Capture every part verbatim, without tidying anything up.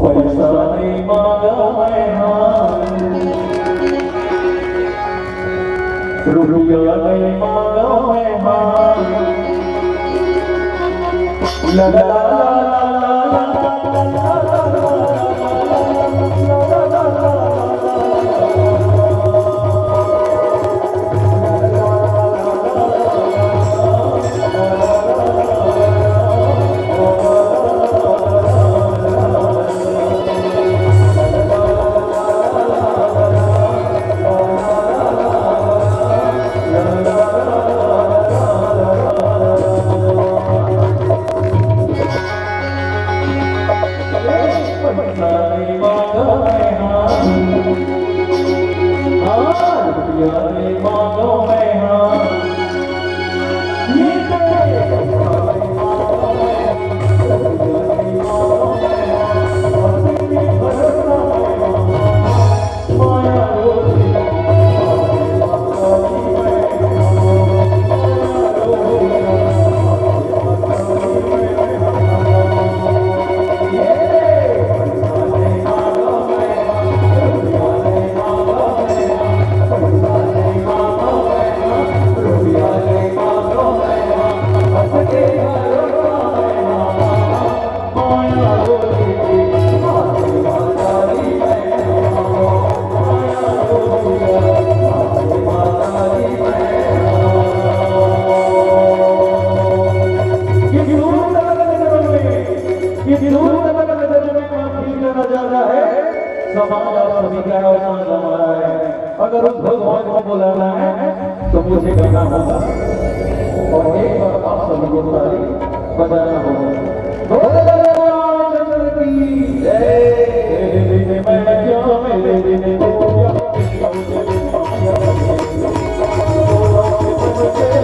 पैसा नहीं मांगा मैं हाँ, रुपया नहीं मांगा मैं हाँ। ला ला ला ला ला ला। कि दूर तक नजर में, कि दूर तक नजर में महफिल का नजारा है, समाज और सभी का अवसान हमारा है। अगर उस भगवान को बुलाना है, तो मुझे गाना होगा और एक बार आप सभी को ताली बजाना होगा। बोलो रामचंद्र की जय। तेरे बिन मैं क्या, मेरे बिन तू क्या, तेरे बिन मैं क्या, मेरे बिन तू क्या।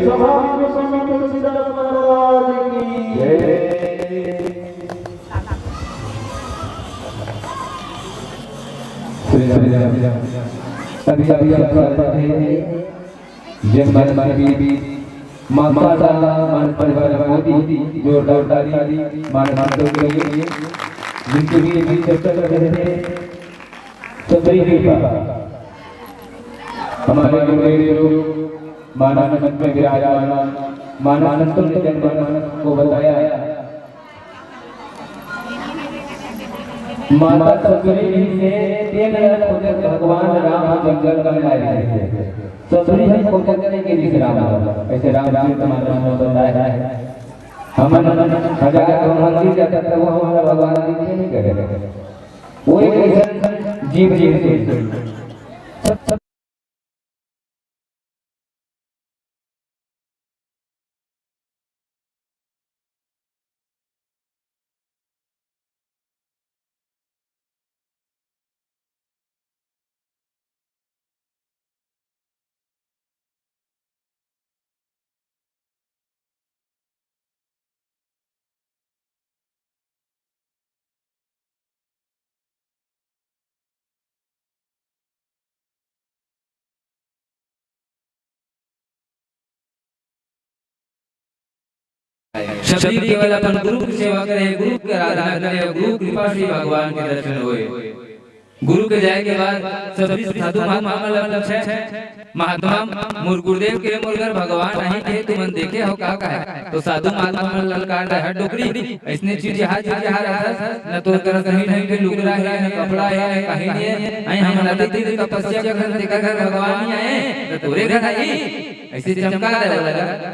सभा में स्वामी तुलसीदास महाराज की जय। अभी, अभी आप सब पढ़े हैं। जब मन मन भी माता दा मन परिवार मोदी जोरदार ताली मान संतोष के लिए जिनके लिए भी चर्चा कर रहे थे। तो बड़ी कृपा हमारे गुरुदेव मानस मंच में विराजमान मानस संतों ने जनमानस को बताया। माता ससुरी से तेल खोजत भगवान राम जंगल में आए रहे। ससुरी हम खोजत नहीं के जिस राम हो, ऐसे राम जी तुम्हारे नाम में बताया है। हम हजार हम मंदिर जाते तो वो हमारा भगवान जी नहीं करे। वो एक ऐसा जीव जीव से सब सब शबरी केवल अपन गुरु के सेवा करे, गुरु के आराधना करे, गुरु कृपा से भगवान के दर्शन होए। गुरु के जाए के बाद शबरी साधु महात्मा मन ला पूछे, "महात्मा, मोर गुरुदेव के मोर घर भगवान नहीं के, तुमन देखे हो का?" कहे तो साधु महात्मा मन ललकार दे, "हट डोकरी, अइसने चीज यहाँ चीज यहाँ रहत, न तो तेरा सही ढंग के लुगरा है, न कपड़ा है, न कहीं नहीं है। अई हमन अति तीव्र तपस्या करन, तेकर घर भगवान नहीं आए, तो तोरे घर आई।" ऐसे चमका दे वाला।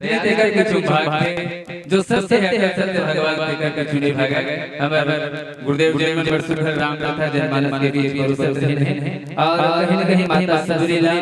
तेकर के चुन भाग के, जो सबसे हटे सत्य भगवान तेकर के चुने भागा। हमर गुरुदेव जी मन बड़ सुंदर राम कथा जनमानस के बीच परोसत रहिन हे। और कहीं न कहीं माता ससुरी ला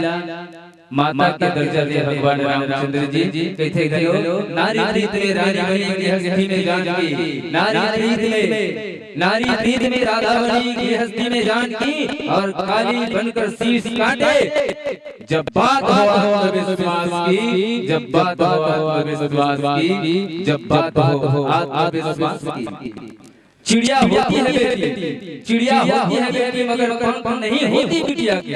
माता के दर्जा दे भगवान रामचंद्र जी। कहिथे घलो, "नारी प्रीत में रानी बनी गृहस्थी में जानकी, नारी प्रीत में, नारी प्रीत में राधा बनी गृहस्थी में जानकी, और काली बनकर शीश काटे।" जब बात हो आत्मविश्वास की, जब बात हो आत्मविश्वास की, जब बात हो आत्मविश्वास की। चिड़िया होती है बेटी, चिड़िया होती है बेटी, मगर पंख नहीं होती बिटिया के।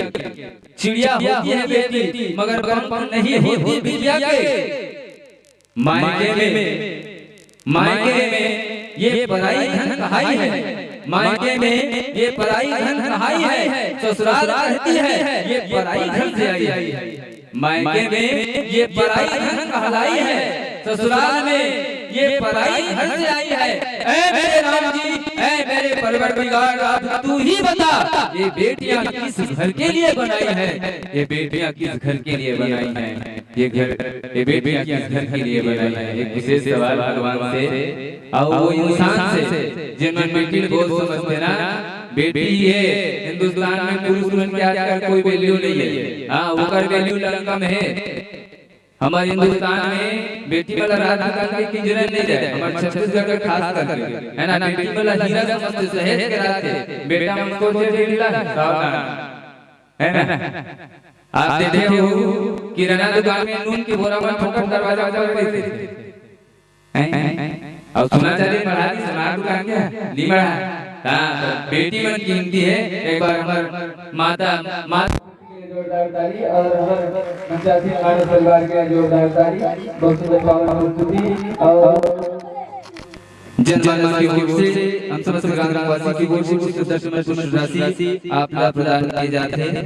चिड़िया होती है बेटी, मगर पंख नहीं होती बिटिया के। मायके में, मायके में ये पराई धन कहाई है, मायके में ये पराई धन कहाई है, ससुराल कहती है ये पराई धन से आई है। मायके में ये पराई धन कहलाई है, ससुराल में ये पराई धन से आई है। ऐ मेरे राम जी, ऐ मेरे परवरदिगार, अब तू ही बता, ये बेटियां किस घर के लिए बनाई है, ये बेटियां किस घर के लिए बनाई हैं? ये घर, ये बेटियां किस घर के लिए बनाई है? एक विशेष सवाल भगवान से, और वो इंसान से, जिनमें बेटी बहुत समझते ना, बेटी ये हिंदुस्तान में पुरुष मन के आजकल कोई वैल्यू नहीं है। हाँ, ओकर वैल्यू लंका में है। हमारे हिंदुस्तान में बेटी वाला रात निकाल के किंजरन नहीं जाए, हमारे छत्तीसगढ़ में खास करके, है ना, बेटी वाला हीरा समझते, सहेज के रखते। बेटा मन सोचे, "बेटा, सावधान।" है ना? आप देखे हो, किराना दुकान में नून की बोरा मन ठोकर दरवाजा पर रखते थे। हैं? और सोना चांदी बढ़ा दी, सोनार दुकान क्या? नहीं बढ़ा। हाँ, तो बेटी मन की हिंदी है। एक बार हमर माता, माता के लिए जोरदार ताली और हमर पंचायती मानस परिवार के लिए जोरदार ताली। बहुत सुंदर पावन प्रस्तुति और जनमानस की ओर से हम समस्त ग्रामवासी की ओर से कुछ दस रुपये पुष्प राशि आप ला प्रदान किए जाते हैं।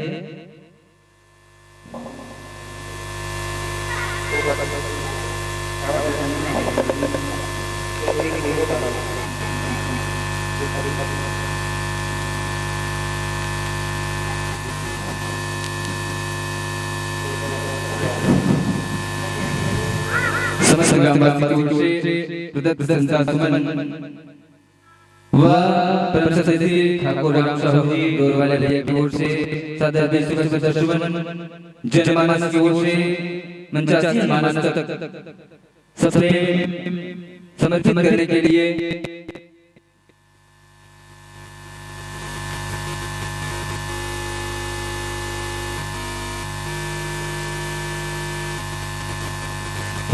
समस्त ग्रामवासी की ओर से प्रदत्त संस्था सुमन व परम सदस्य ठाकुर राम साहू जी डोरवाले भैया की ओर से सादर विश्व दर्शन, जनमानस की ओर से मंचासीन मानस तक सप्रेम समर्पित करने के लिए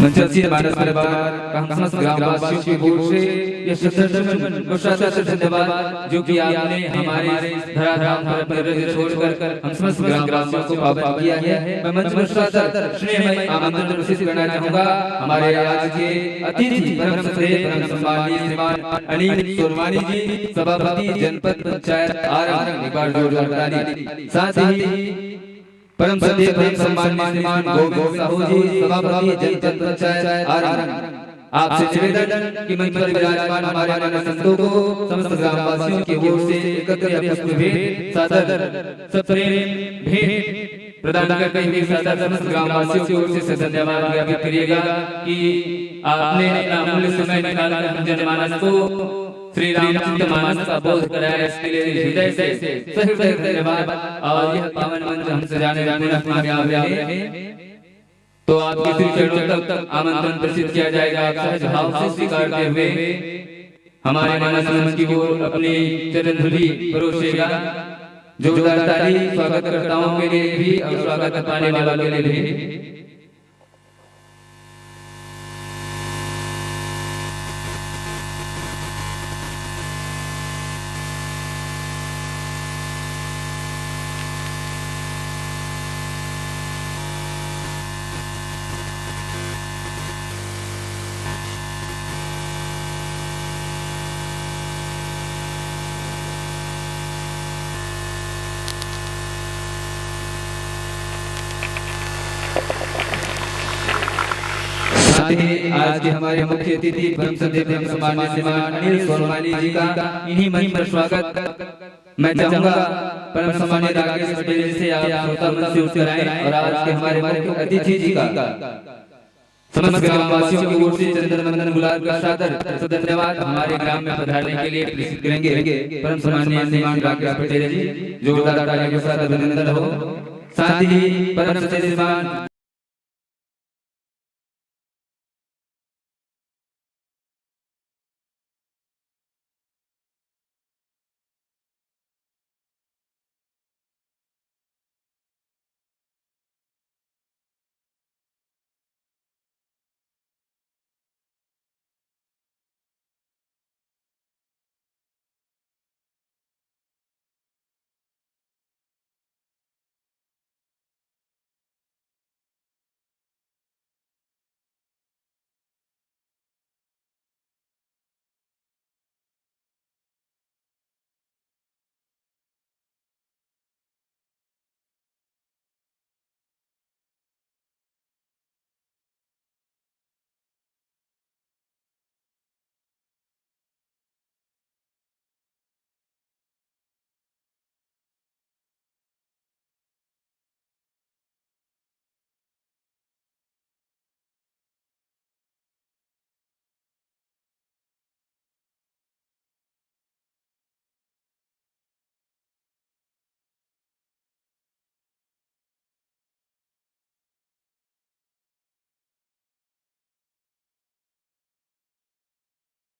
मंचासीन मानस परिवार का हम समस्त ग्रामवासियों की ओर से यह श्रद्धासुमन व श्रद्धासुमन धन्यवाद, जो कि आपने हमारे इस धराधाम पर अपने व्रत छोड़कर हम समस्त ग्रामवासियों को पावन किया है। मैं मंच पर सादर स्नेहमय आमंत्रण प्रेषित करना चाहूंगा हमारे आज के अतिथि परम श्रद्धेय परम सम्माननीय श्रीमान अनिल सोनवानी जी, सभापति जनपद पंचायत आरंग, एक बार जोरदार ताली। साथ ही परम श्रद्धेय परम सम्माननीय श्रीमान गोविंद साहू जी, सभापति जनपद पंचायत आरंग, आपसे निवेदन कि मंच पर विराजमान हमारे मान्य संतों को समस्त ग्रामवासियों की ओर से एकत्र या पुष्प भेंट सादर सप्रेम भेंट प्रदान करते हुए सादर समस्त ग्रामवासियों की ओर से धन्यवाद ज्ञापित करिएगा कि आपने अपना अमूल्य समय निकालकर हम जनमानस को श्री रामचरित मानस का बोध कराया, इसके लिए हृदय से, सहृदय धन्यवाद। और यह पावन मंच हम सजाने में पुनः कामयाब रहे, तो आपके श्री चरणों तक आमंत्रण प्रेषित किया जाएगा। आप सहज भाव से स्वीकारते हुए हमारे मानस मंच की ओर अपनी चरण धूलि परोसेगा। जोरदार ताली स्वागतकर्ताओं के लिए भी और स्वागत पाने वालों के लिए भी। साथ ही आज के हमारे मुख्य अतिथि परम श्रद्धेय परम सम्माननीय श्रीमान अनिल सोनवानी जी का इन्हीं मंच पर स्वागत। मैं चाहूंगा परम सम्माननीय राकेश पटेल जी से आप श्रोता मंच से उठ कर आएं और आज के हमारे मुख्य अतिथि जी का समस्त ग्रामवासियों की ओर से चंदन वंदन गुलाल का सादर धन्यवाद हमारे ग्राम में पधारने के लिए प्रेषित करेंगे परम सम्माननीय श्रीमान राकेश पटेल जी। जोरदार तालियों के साथ अभिनंदन हो। साथ ही परम श्रद्धेय श्रीमान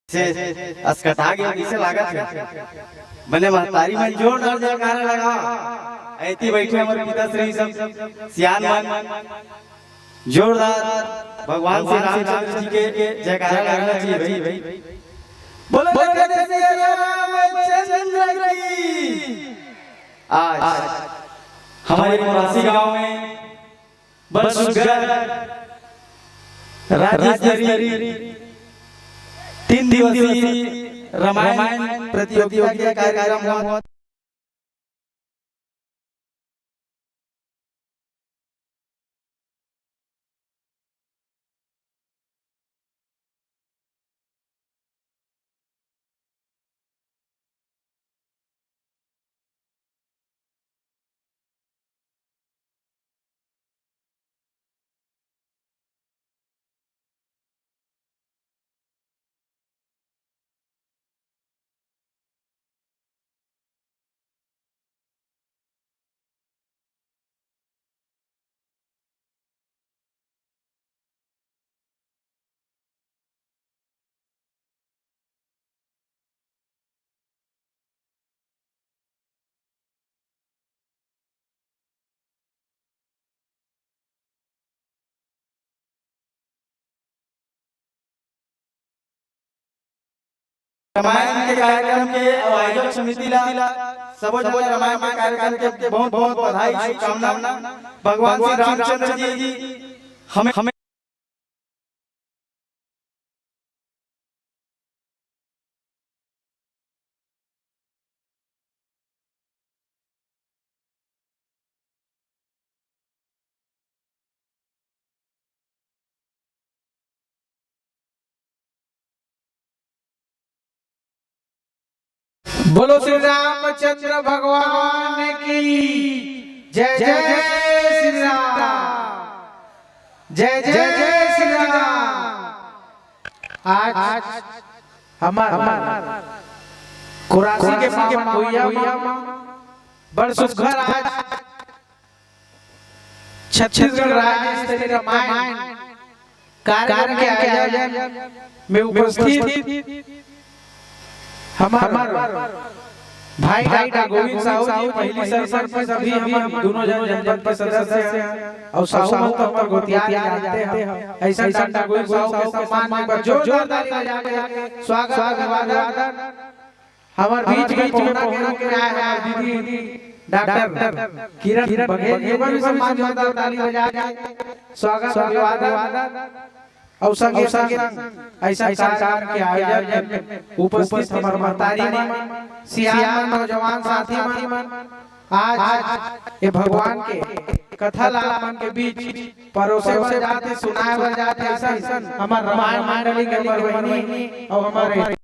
से असकटा गया, किसे लागत है? बने महतारी मन जोरदार जयकारा लगा। ऐती बैठे हमर पिताश्री सब सियान मन। जोरदार भगवान श्री रामचंद्र जी के जयकारा लगाना चाहिए भाई। बोलो, बोलो, जय श्री रामचंद्र की। आज हमारे मोरासी गांव में बड़ सुघर राज्य स्तरीय तीन दिवसीय रामायण प्रतियोगिता के कार्यक्रम हुआ। रामायण के कार्यक्रम के आयोजक समिति ला, सबो झन रामायण के कार्यक्रम के बहुत बहुत बधाई, शुभकामना। भगवान श्री रामचंद्र जी हमें, हमें बोलो श्री रामचंद्र भगवान की जय। जय श्री राम। जय जय श्री राम। आज हमर कोरासी के पावन भुइयां म बड़ सुघर आज छत्तीसगढ़ राज्य स्तरीय रामायण कार्यक्रम के आयोजन में उपस्थित हमर भाई डॉक्टर गोविंद साहू जी, पहिली सरपंच, अभी हम दोनों जन जनपद के सदस्य हैं और साहू मन तो हमर गोतियार जानते हैं। ऐसा डॉक्टर गोविंद साहू के सम्मान में एक बार जोरदार ताली बजा के स्वागत अभिवादन। हमर बीच बीच में पहुंच के आए हमार दीदी डॉक्टर किरण बघेल जी, ओकर भी सम्मान, जोरदार ताली बजा के स्वागत अभिवादन। और संगे संग ऐसा कार्यक्रम के आयोजन में उपस्थित हमर महतारी मन, सियान मन, नौजवान साथी मन, आज ये भगवान के कथा ला आप मन के बीच परोसे बर जाथे, सुनाए बर जाथे। ऐसा हमर रामायण मंडली के हमर बहिनी और हमर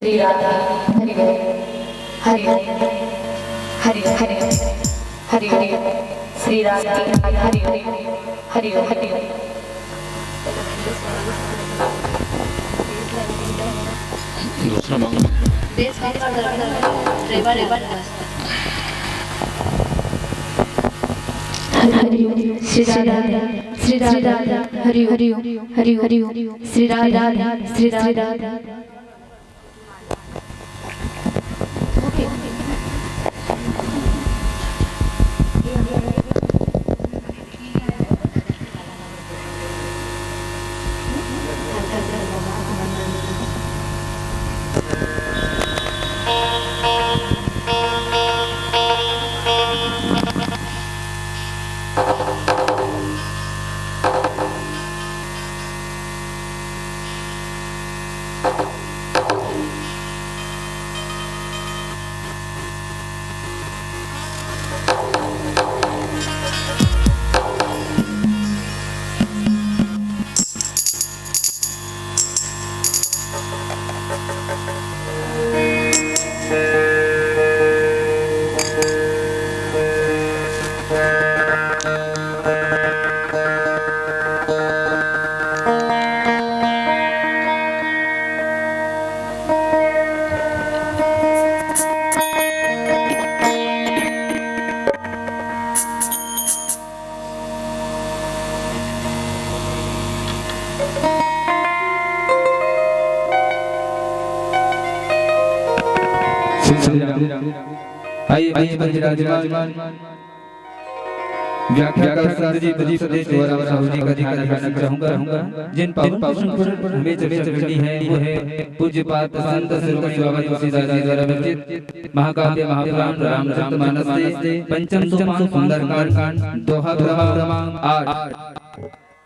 श्री राधे हरि ओम। हरि ओम। हरि ओम। हरि ओम। हरि ओम। श्री राधे हरि ओम। हरि ओम। हरि ओम। दूसरा मांगो। हरि ओम। श्री राधे। श्री राधे। हरि ओम। हरि ओम। हरि ओम। श्री राधे। श्री राधे। आइए, मंच पर विराजमान व्याख्याता श्री प्रदीप सतीश गोराम साहू जी का ध्यान आकर्षित चाहूंगा। जिन पावन प्रसंग पर हमें चर्चा करनी है, वो है पूज्यपाद संत सर्वज्ञ बाबा तुलसीदास जी द्वारा विरचित महाकाव्य महापुराण रामचरितमानस से पंचम सोपान सुंदरकांड, दोहा क्रमांक आठ।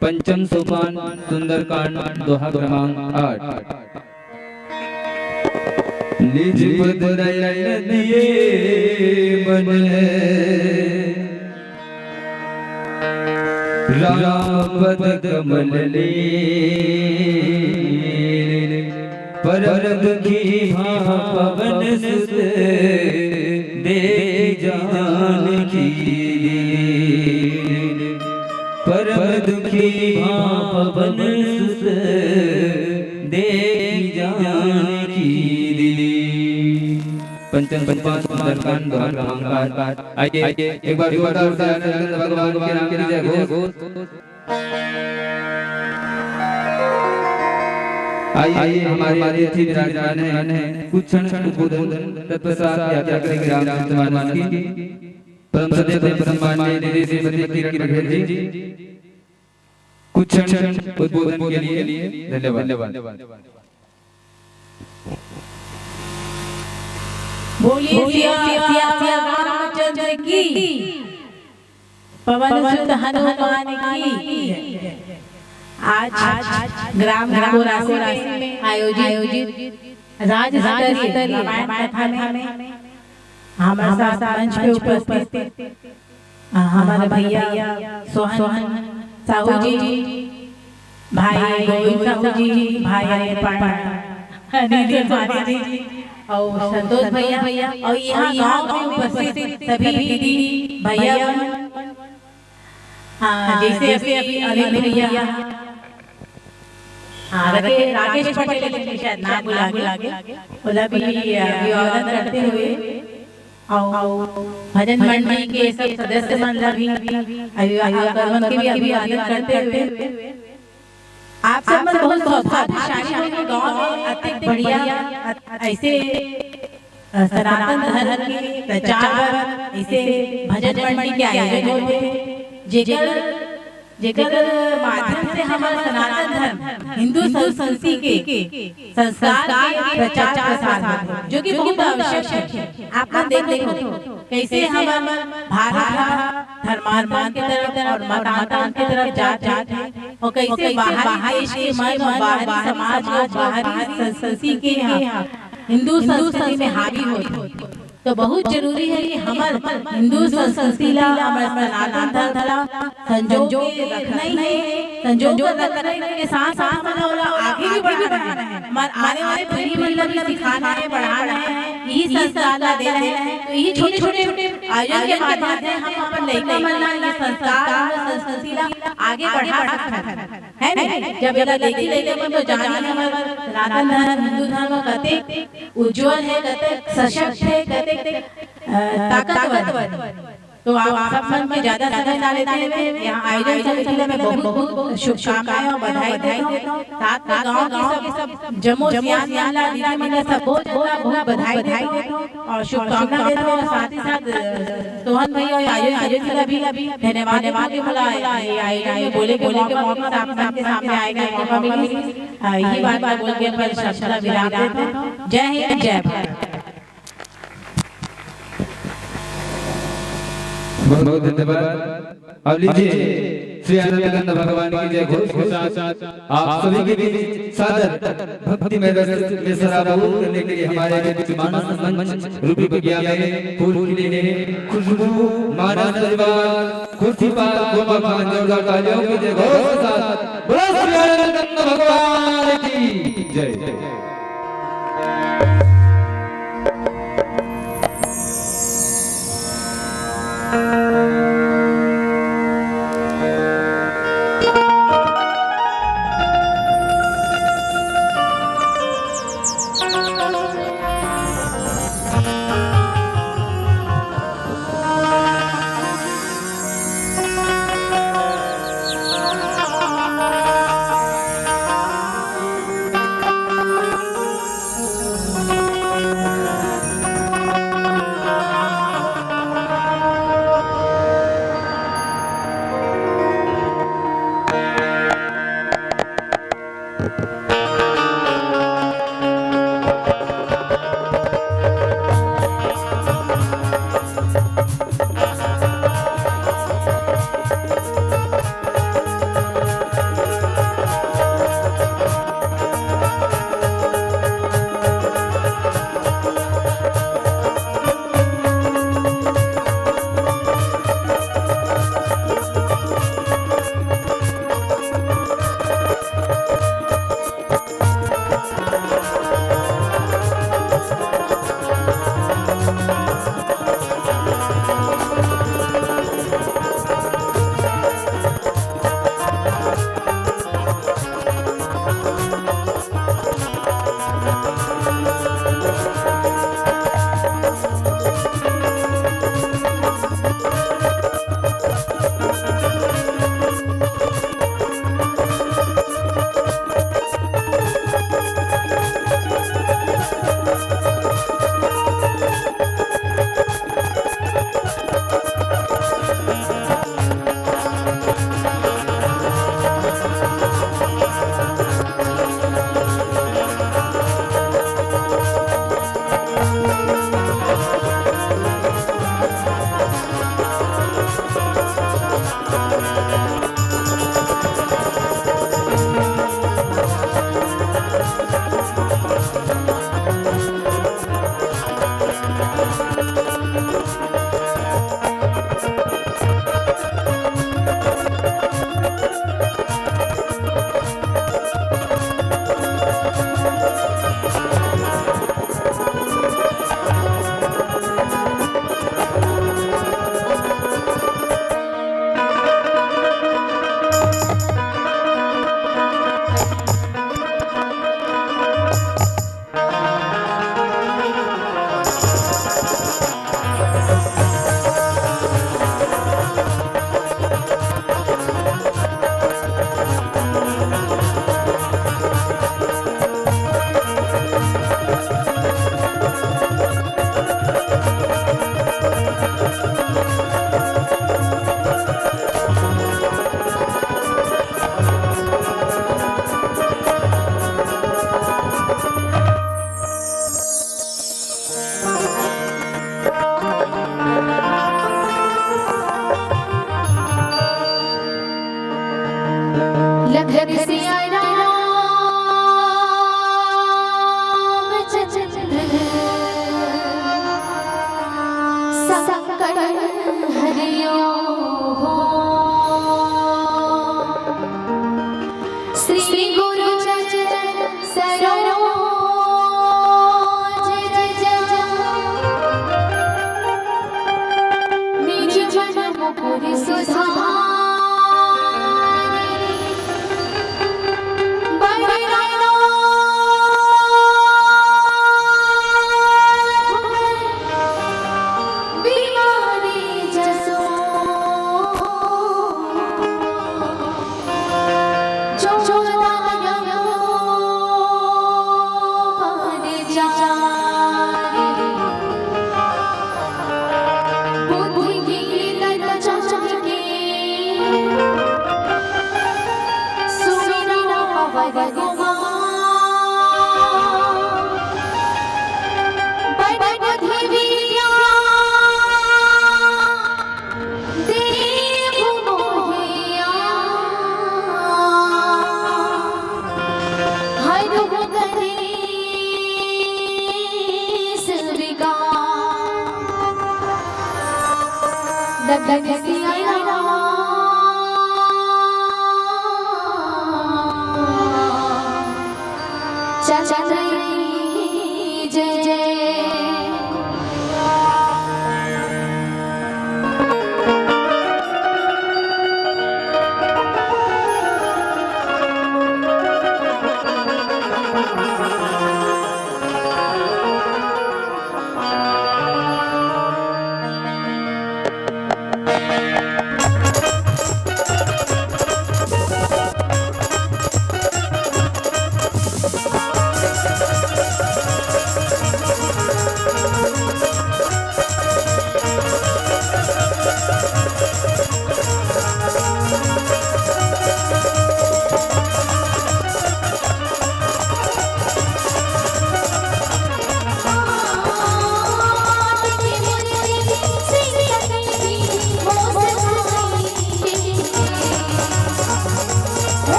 पंचम सोपान सुंदरकांड, दोहा क्रमांक आठ। निज पद नयन दिए मन, राम पद कमल लीन। परम दुखी भा पवन सुत, देखि जानकी दीन। परम दुखी भा पवन सुत, देखि जानकी दीन। पंचम सोपान सुंदरकांड, दोहा क्रमांक आठ। आइए, एक बार जोरदार से आनंद भगवान के नाम की जय घोष। आइए, हमारे अतिथि विराजमान हैं, कुछ क्षण उद्बोधन, तत्पश्चात यात्रा करेंगे रामचरितमानस की। परम श्रद्धेय, परम सम्माननीय दीदी श्रीमती किरण बघेल जी, कुछ क्षण उद्बोधन के लिए धन्यवाद। बोलिए सिया, सिया, सिया रामचंद्र की, पवन सुत हनुमान की। आज ग्राम कोरासी में आयोजित राज्य स्तरीय रामायण कथा में हमारे साथ मंच पे उपस्थित, अ, हमारे भैया सोहन साहू जी, भाई गोविंद साहू जी, भाई अनिल पांडे, अनिल पांडे जी और संतोष भैया और यहाँ गांव में उपस्थित सभी दीदी भैया, हाँ, जैसे अभी अनिल भैया, हाँ, राके-, राकेश पटेल जी शायद नाम भुला गे, ओला भी अभिवादन करते हुए और भजन मंडली के सब सदस्य मन ला भी अभिवादन, मन के भी अभिवादन करते हुए आप सब मन बहुत सौभाग्यशाली हो कि गांव में अतेक बढ़िया, अत-, ऐसे, अ, सनातन धर्म के प्रचार बर ऐसे भजन मंडली के आयोजन होथे, जेकर, जेकर माध्यम से हमर सनातन धर्म, हिंदू संस्कृति के, संस्कार के प्रचार प्रसार होथे, जो कि बहुत आवश्यक हे। आप मन देख लेथव, कैसे हमर भारत ह धर्मांतरण के तरफ और मतांतरण के तरफ जात हे। और कैसे बाहरी देश के मन और बाहरी समाज और बाहरी संस्कृति के यहाँ हिंदू संस्कृति में हावी होत हे। तो बहुत जरूरी हे कि हमर हिंदू संस्कृति ला, हमर सनातन धर्म ला संजो के रखना ही हे, संजो कर रखने के साथ साथ हमन ला ओला आगे भी बढ़ाना है। हमर आने वाले पीढ़ी मन ला भी सिखाना है, बढ़ाना है, यही संस्कार ला देना है। तो यही छोटे छोटे आयोजन के माध्यम से हम अपन लइका मन ला ये संस्कार और संस्कृति ला आगे बढ़ा सकथन, है ना? जब एला लइकी लइका मन तो जानी हमर सनातन धर्म, हिंदू धर्म कतेक उज्जवल है, कतेक सशक्त है, कतेक, अ, ताकतवर है। तो आप सब मन के ज्यादा समय ना लेते हुए यहाँ आयोजन समिति ला मैं बहुत बहुत शुभकामनाएं और बधाई देता हूँ। साथ में गाँव के सब जम्मो सियान मन ला, दीदी मन ला, सबो झन ला बहुत बधाई देता हूँ और शुभकामना देता हूँ। और साथ ही साथ, अ, सोहन भाई और आयोजन समिति ला भी धन्यवाद देता हूँ कि मोला ये आयोजन में बोले के मौका मिला, आप मन के सामने आए के मौका मिला। अ, यही बात मैं बोल के अपन शब्द ला विराम देता हूँ। जय हिंद, जय भारत। बहुत बहुत धन्यवाद। अब लीजिए, श्री आनंद कंद भगवान की जय घोष के साथ आप सभी के बीच सादर भक्तिमय रस में सराबोर करने के लिए हमारे बीच मानस मंच रूपी बगिया में फूल खिले हैं, खुशबू, मानस परिवार, खुशी पाल, गोमा खान, जोरदार तालियों की जय घोष के साथ बोलो श्री आनंद कंद भगवान की जय। लखन सिया रामचंद्र संकट हरियो हो। श्री गुरु चरण सरोज रज, निज मन मुकुर सुधारि। बड़ी बिमारी जसो देव मोहिया, हर कलेस विकार। लखन सिया राम। चंद्र की जय जय।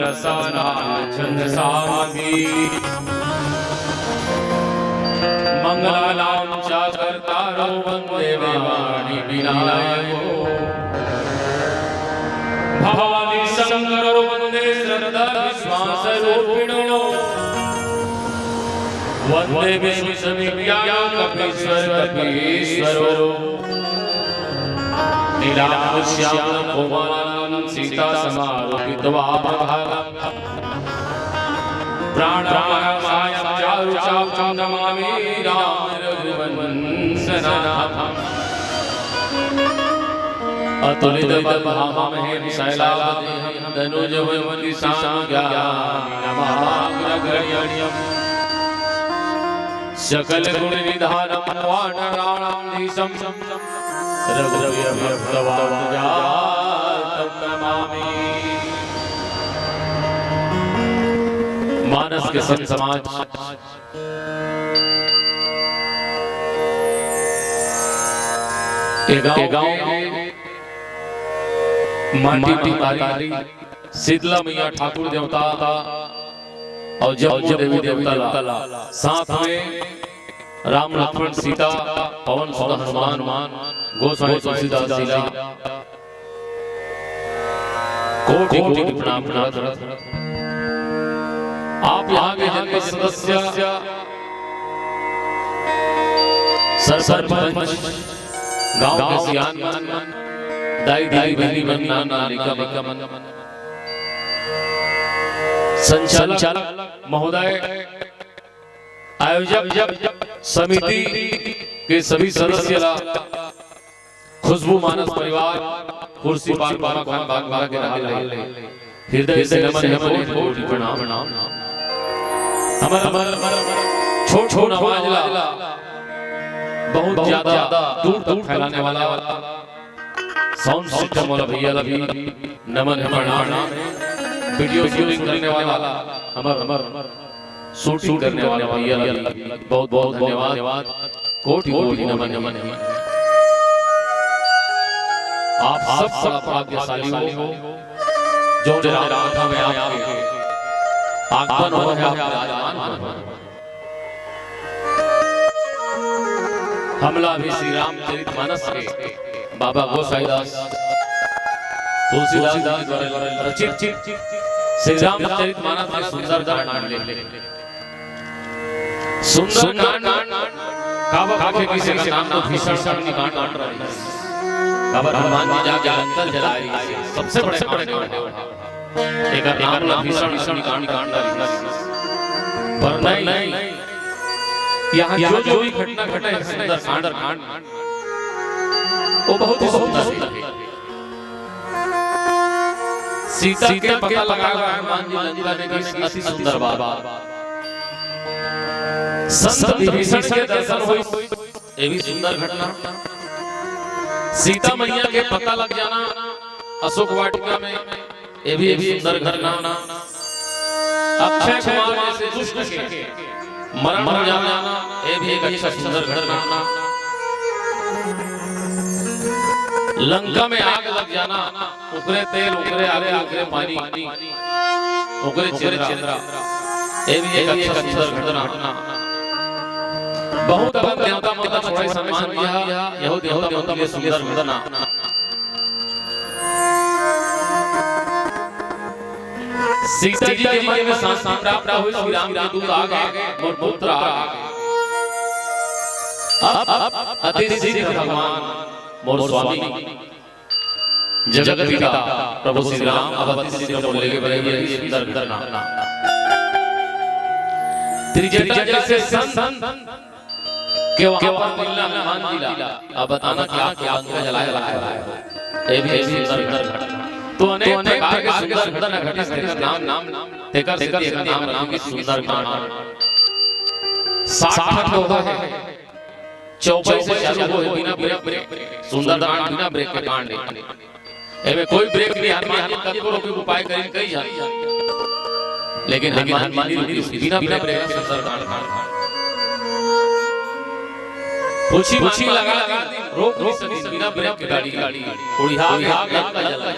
रसानां छन्दसामपि। मङ्गलानां च कर्तारो वन्दे वाणी विनायको। भवानी शङ्करो वन्दे श्रद्धा विश्वासरूपिणो। वन्दे विश्वविद्यां कपीश्वर कपीश्वरो। नीलाम्बुश्यामलकोमलाङ्गं सीतासमारोपितवामभागम्। प्राणायामाय चारुचापं नमामि राम रघुवंशनाथम्। अतुलितबलधामं महेन्द्रं शैलावदेहं तनुजवनं कृशानुज्ञां नमाम्यग्रगण्यम्। सकलगुणनिधानं वानराणां धीशं रघुप्रियभक्तवात्सल्यं नमामि। मानस के संत समाज, ए गांव, ए गांव के माटी, माटी महतारी, शीतला मैया, ठाकुर देवता अउ जम्मो देवी देवता ला, साथ में राम लक्ष्मण सीता, पवन सुत हनुमान, गोसाईं तुलसीदास जी ला कोटि कोटि प्रणाम करत। आप यहाँ के जितने सदस्य, सरपंच, गांव के सियान मन, दाई दीदी बहनी मन, नान नान लइका मन, संचालक महोदय, आयोजक समिति के सभी सदस्य ला, खुशबू मानस परिवार, खुर्सीपार बाबा खान बागमारा के रहल ले हृदय से नमन हे, कोटि कोटि प्रणाम। हमर, हमर छोट छोट आवाज ला बहुत ज्यादा दूर तक फैलाने वाला साउंड सिस्टम वाला भैया ला भी नमन हे, प्रणाम। वीडियो शूटिंग करने वाला हमर, हमर शूटिंग करने वाला भैया ला भी बहुत बहुत धन्यवाद, कोटि कोटि नमन, नमन हे। आप सब बड़ा भाग्यशाली हो, जो राम कथा में आपके आगमन हो, आप विराजमान हो। हमला भी श्री रामचरित मानस के बाबा गोसाईदास तुलसीदास जी द्वारा रचित श्री रामचरित मानस के सुंदर कांड मिले। सुंदर कांड काबर कथे, किसी का नाम तो भीषण अग्नि कांड रहिस। काबर हनुमान जी जाके लंका जलाए रहिस, सबसे बड़े कांड हे। एकर नाम ला भीषण अग्नि कांड रहिस। पर नहीं, यहाँ जो जो भी घटना घटे हे सुंदर कांड, वो बहुत ही सुंदर हे। सीता के पता लगा हनुमान जी लंका में, कि अति सुंदर बात। संत विभीषण के दर्शन होइस, ये भी सुंदर घटना। सीता मैया के पता लग जाना अशोक वाटिका में, ये भी एक सुंदर घटना। अक्षय कुमार जैसे दुष्ट के मरण हो जाना, ये भी एक अच्छा सुंदर घटना। लंका में आग लग जाना, ओकरे तेल, ओकरे आगी, ओकरे पानी, ओकरे चंद्रा, ये भी एक अच्छा सुंदर घटना। बहुत अकन देवता मन ला छोड़े हनुमान जी हा, यहू देवता मन के सुंदर घटना। सीता जी के मन में शांति प्राप्त होइस, श्री राम के दूत आ गे, मोर पुत्र आ गे। अब, अब अति शीघ्र भगवान मोर स्वामी जगत पिता प्रभु श्री राम अब अति शीघ्र मोर लगे बर आही, सुंदर घटना। त्रिजटा जैसे संत के वहां पर मिलना हनुमान जी ला, अब बताना कि आप लंका जलाए रहा है, ये भी एक सुंदर घटना। तो अनेक प्रकार के सुंदर घटना घटिस, तेकर नाम, नाम, तेकर सेती एकर नाम रखे कि सुंदर कांड। साठ ठन दोहा हे, चौपाई से चालू होय, बिना ब्रेक, सुंदर कांड बिना ब्रेक के कांड हे। एमे कोई ब्रेक नहीं, हनुमान जी कतको रोके उपाय करिन कई झन, लेकिन हनुमान जी नहीं रुकिस, बिना ब्रेक के सुंदर कांड। पूछी, पूछी लगा, लगा, रोक नहीं सकिस, बिना ब्रेक के गाड़ी उड़िया गे, लंका जल गे।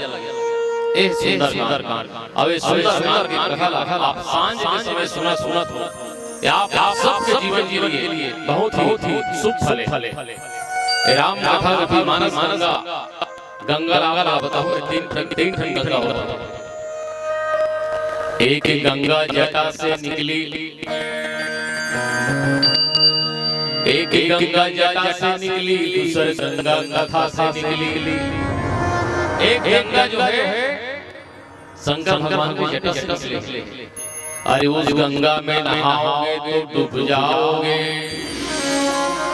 ए सुंदरकांड। अब ए सुंदरकांड के कथा ला आप सांझ के समय सुनत हो, ये आप सबके जीवन के लिए बहुत ही शुभ फल हे। ए राम कथा रूपी मानस गंगा, गंगा ला आप ला बताहूं, तीन ठन, तीन ठन गंगा होथे। एक गंगा जटा से निकली, एक गंगा जटा से निकली, दूसर गंगा कथा से निकली। एक गंगा जो है शंकर भगवान की जटा से निकली। अरे उस गंगा में नहाओगे तो डूब जाओगे,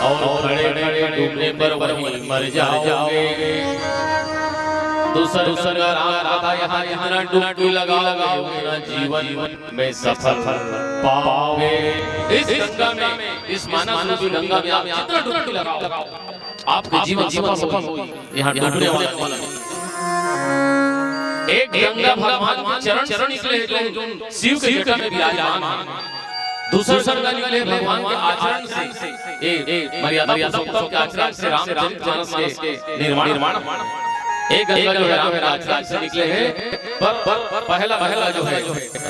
और खड़े खड़े डूबने पर वहीं मर जाओगे। दूसर दूसर का राम कथा, यहाँ जितना डुबकी लगाओगे उतना जीवन में सफल पाओगे। इस गंगा में, इस मानस रूपी गंगा में आप जितना डुबकी लगाओ, आपके जीवन सफल होई। यहाँ डूबने वाला नहीं। एक गंगा भगवान के चरण से निकले हैं, जो शिव के जटा में विराजमान है। दूसर गंगा निकले भगवान के आचरण से, ए, ए, मर्यादा पुरुषोत्तम के आचरण से रामचरित मानस के निर्माण। एक गंगा जो है राम के आचरण से निकले हैं, पर, पर पहला, पहला जो है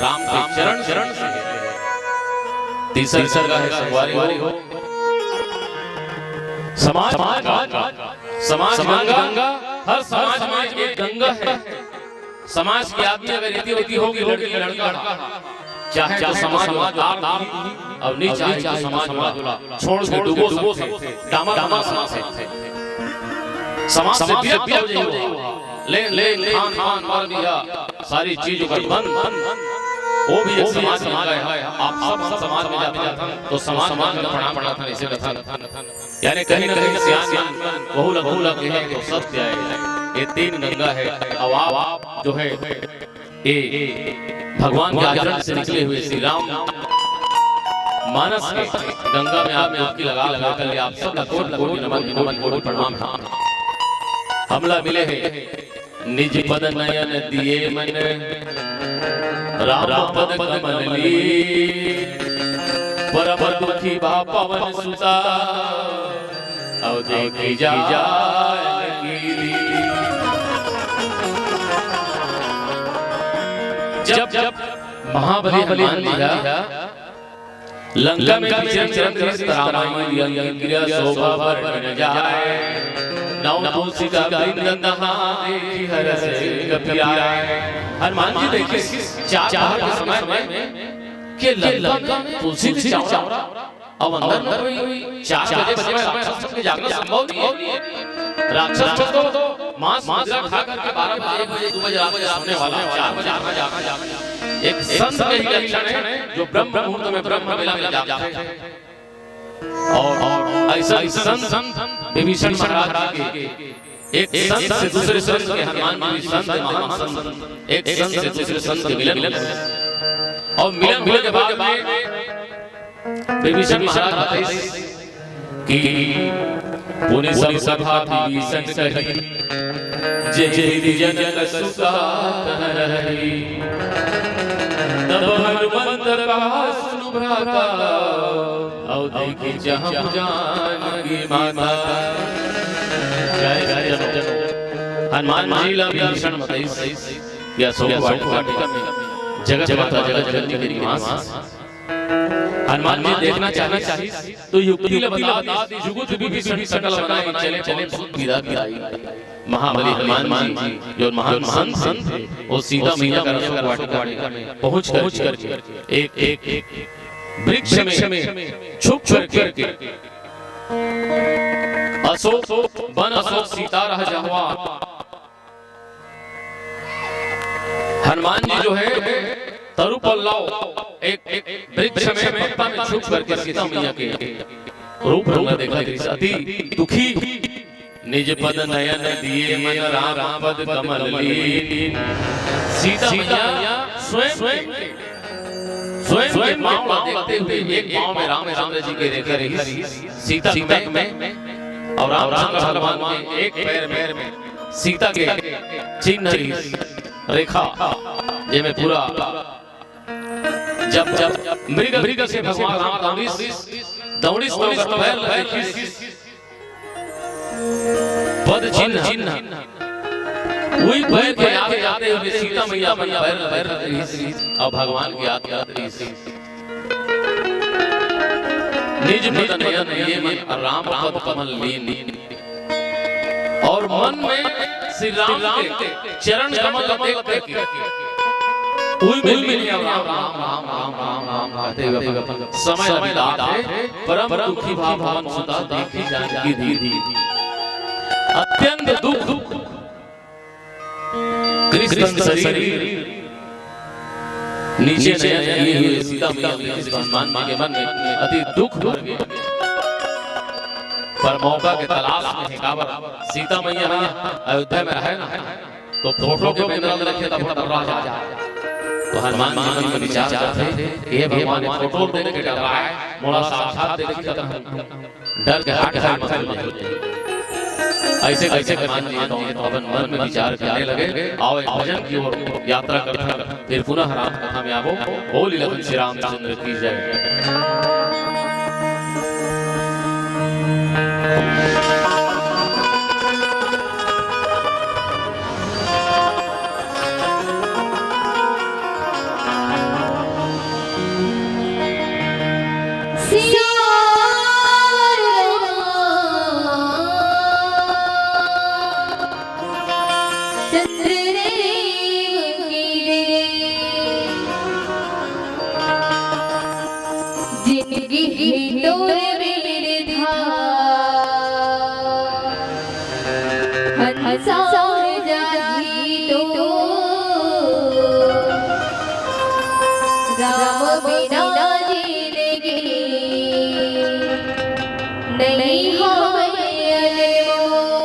राम के चरण, चरण से। तीसर गंगा है संगवारी हो, समाज, समाज गंगा। समाज गंगा, हर समाज में एक गंगा है। समाज के आदमी अगर यदि, यदि होगी लड़की लड़का, चाहे तो समाज वाला तार दी, और नहीं चाहे तो समाज वाला छोड़ के डूबो सकथे, डामा डामा सकथे। समाज से विरक्त हो जाइए। लेन देन, खान पान, बर बिहा, सारी चीज ओकर बंद। वो भी एक समाज गंगा है। आप सब समाज में जाथन तो समाज गंगा प्रणाम करथन, ऐसे कथन। यानी कहीं ना कहीं सियान मन वहू ला, वहू ला कहे तो सत्य है। ये तीन गंगा है। अब आप जो है, ये भगवान के आचरण से निकले हुए श्री राम मानस के गंगा में आप डुबकी लगा, लगा कर आप सब ला कोटि कोटि नमन, नमन कोटि प्रणाम है। हमला मिले हैं निज पद नयन दिए मन, राम पद कमल लीन। परम दुखी भा पवन सुता, अउ देखि जानकी दीन। जब, जब महाबली हनुमान जी हा लंका में विचरण करत रहिस, रामायण अंग क्रिया शोभा बरन न जाय। नव तुलसी का वृंद तहाँ देखि हरष कपि आय। हनुमान जी देखिस चार पहर के समय में कि लंका में तुलसी के चौरा, अब अंदर में कोई चार बजे समय राक्षस के जागना संभव नहीं है। राक्षस तो मांस मदिरा खा करके बारह बजे, एक बजे, दो बजे रात में सोने वाला, चार बजे कहाँ जागना? एक संत के ही लक्षण है, जो ब्रह्म मुहूर्त में ब्रह्म बेला में जागथे। और, और ऐसा ही संत विभीषण महाराज के, एक संत से दूसरे संत के, हनुमान जी भी संत, महान संत, एक संत से दूसरे संत के मिलन हुआ। और मिलन होने के बाद में विभीषण महाराज बताइस कि पुनि सब कथा विभीषण कही, जे जे विजन सुता कह रही। तब हनुमंत कहा सुनु भ्राता, अउ देखि जहाँ जानकी माता। जय जय जय। हनुमान जी ला विभीषण बताइस कि अशोक वाटिका में जगत माता जगत जननी के निवास। हनुमान जी देखना चाहिए तो युक्ति ला बता दी, जुगुत विभीषण सकल बनाए, चले चले बहुत पीरा पीराई। महाबली हनुमान जी जो महान संत थे, वो सीता मैया का अशोक वाटिका में पहुंच करके एक, एक, एक वृक्ष में छुप करके अशोक वन, अशोक सीता रह जहवा। हनुमान जी जो है तरु पल्लव एक, एक वृक्ष में पत्ता में छुप करके सीता मैया के रूप, रूप देखा। अति दुखी निज पद नयन दिए मन राम पद कमल लीन। सीता मैया स्वयं, स्वयं के पाँव ला देखते हुए एक पाँव में रामचंद्र जी के रेखा रही, सीता के में, और रामचंद्र भगवान के एक पैर में सीता के चिन्ह रही, रेखा, जेमे पूरा जब, जब मृग, मृग से भगवान राम दौड़िस, दौड़िस तो पैर ला देखिस, पद चिन्ह, चिन्ह, उही पैर के आगे जाते हुए सीता मैया अपन पैर ल धरत रहिस अउ भगवान के याद करत रहिस। निज बदन नयन लिए मन राम पद कमल लीन। अउ मन में श्री राम के चरण कमल ला देख करके उही में लीन, राम, राम, राम, राम, राम, राम कहते हुए अपन समय बिताथे। परम दुखी भा भवन सुता देखि जानकी दीन। अत्यंत दुख, कृष्ण शरीर नीचे नयन किए हुए सीता मैया के हनुमान जी के मन में अति दुख भर गया। पर मौका के तलाश में हे, काबर सीता मैया ह अयोध्या में रहे ना, तो फोटो के केंद्र में रखे तब तब राजा। तो हनुमान जी मन में विचार करथे, "हे भगवान, ये फोटो देख के डराए, मोला साक्षात देख के डर के हट, हट, मत ले।" ऐसे कैसे हनुमान जी तो अपन मन में विचार करने लगे। आओ, एक भजन की ओर यात्रा करते हैं, फिर पुनः राम कथा में आबो। बोल लखन श्री रामचंद्र की जय। जिनगी ही तोर बिरधा, हंसा उड़ जाही तो। राम बिना जिनगी नहीं होवे अनमोल।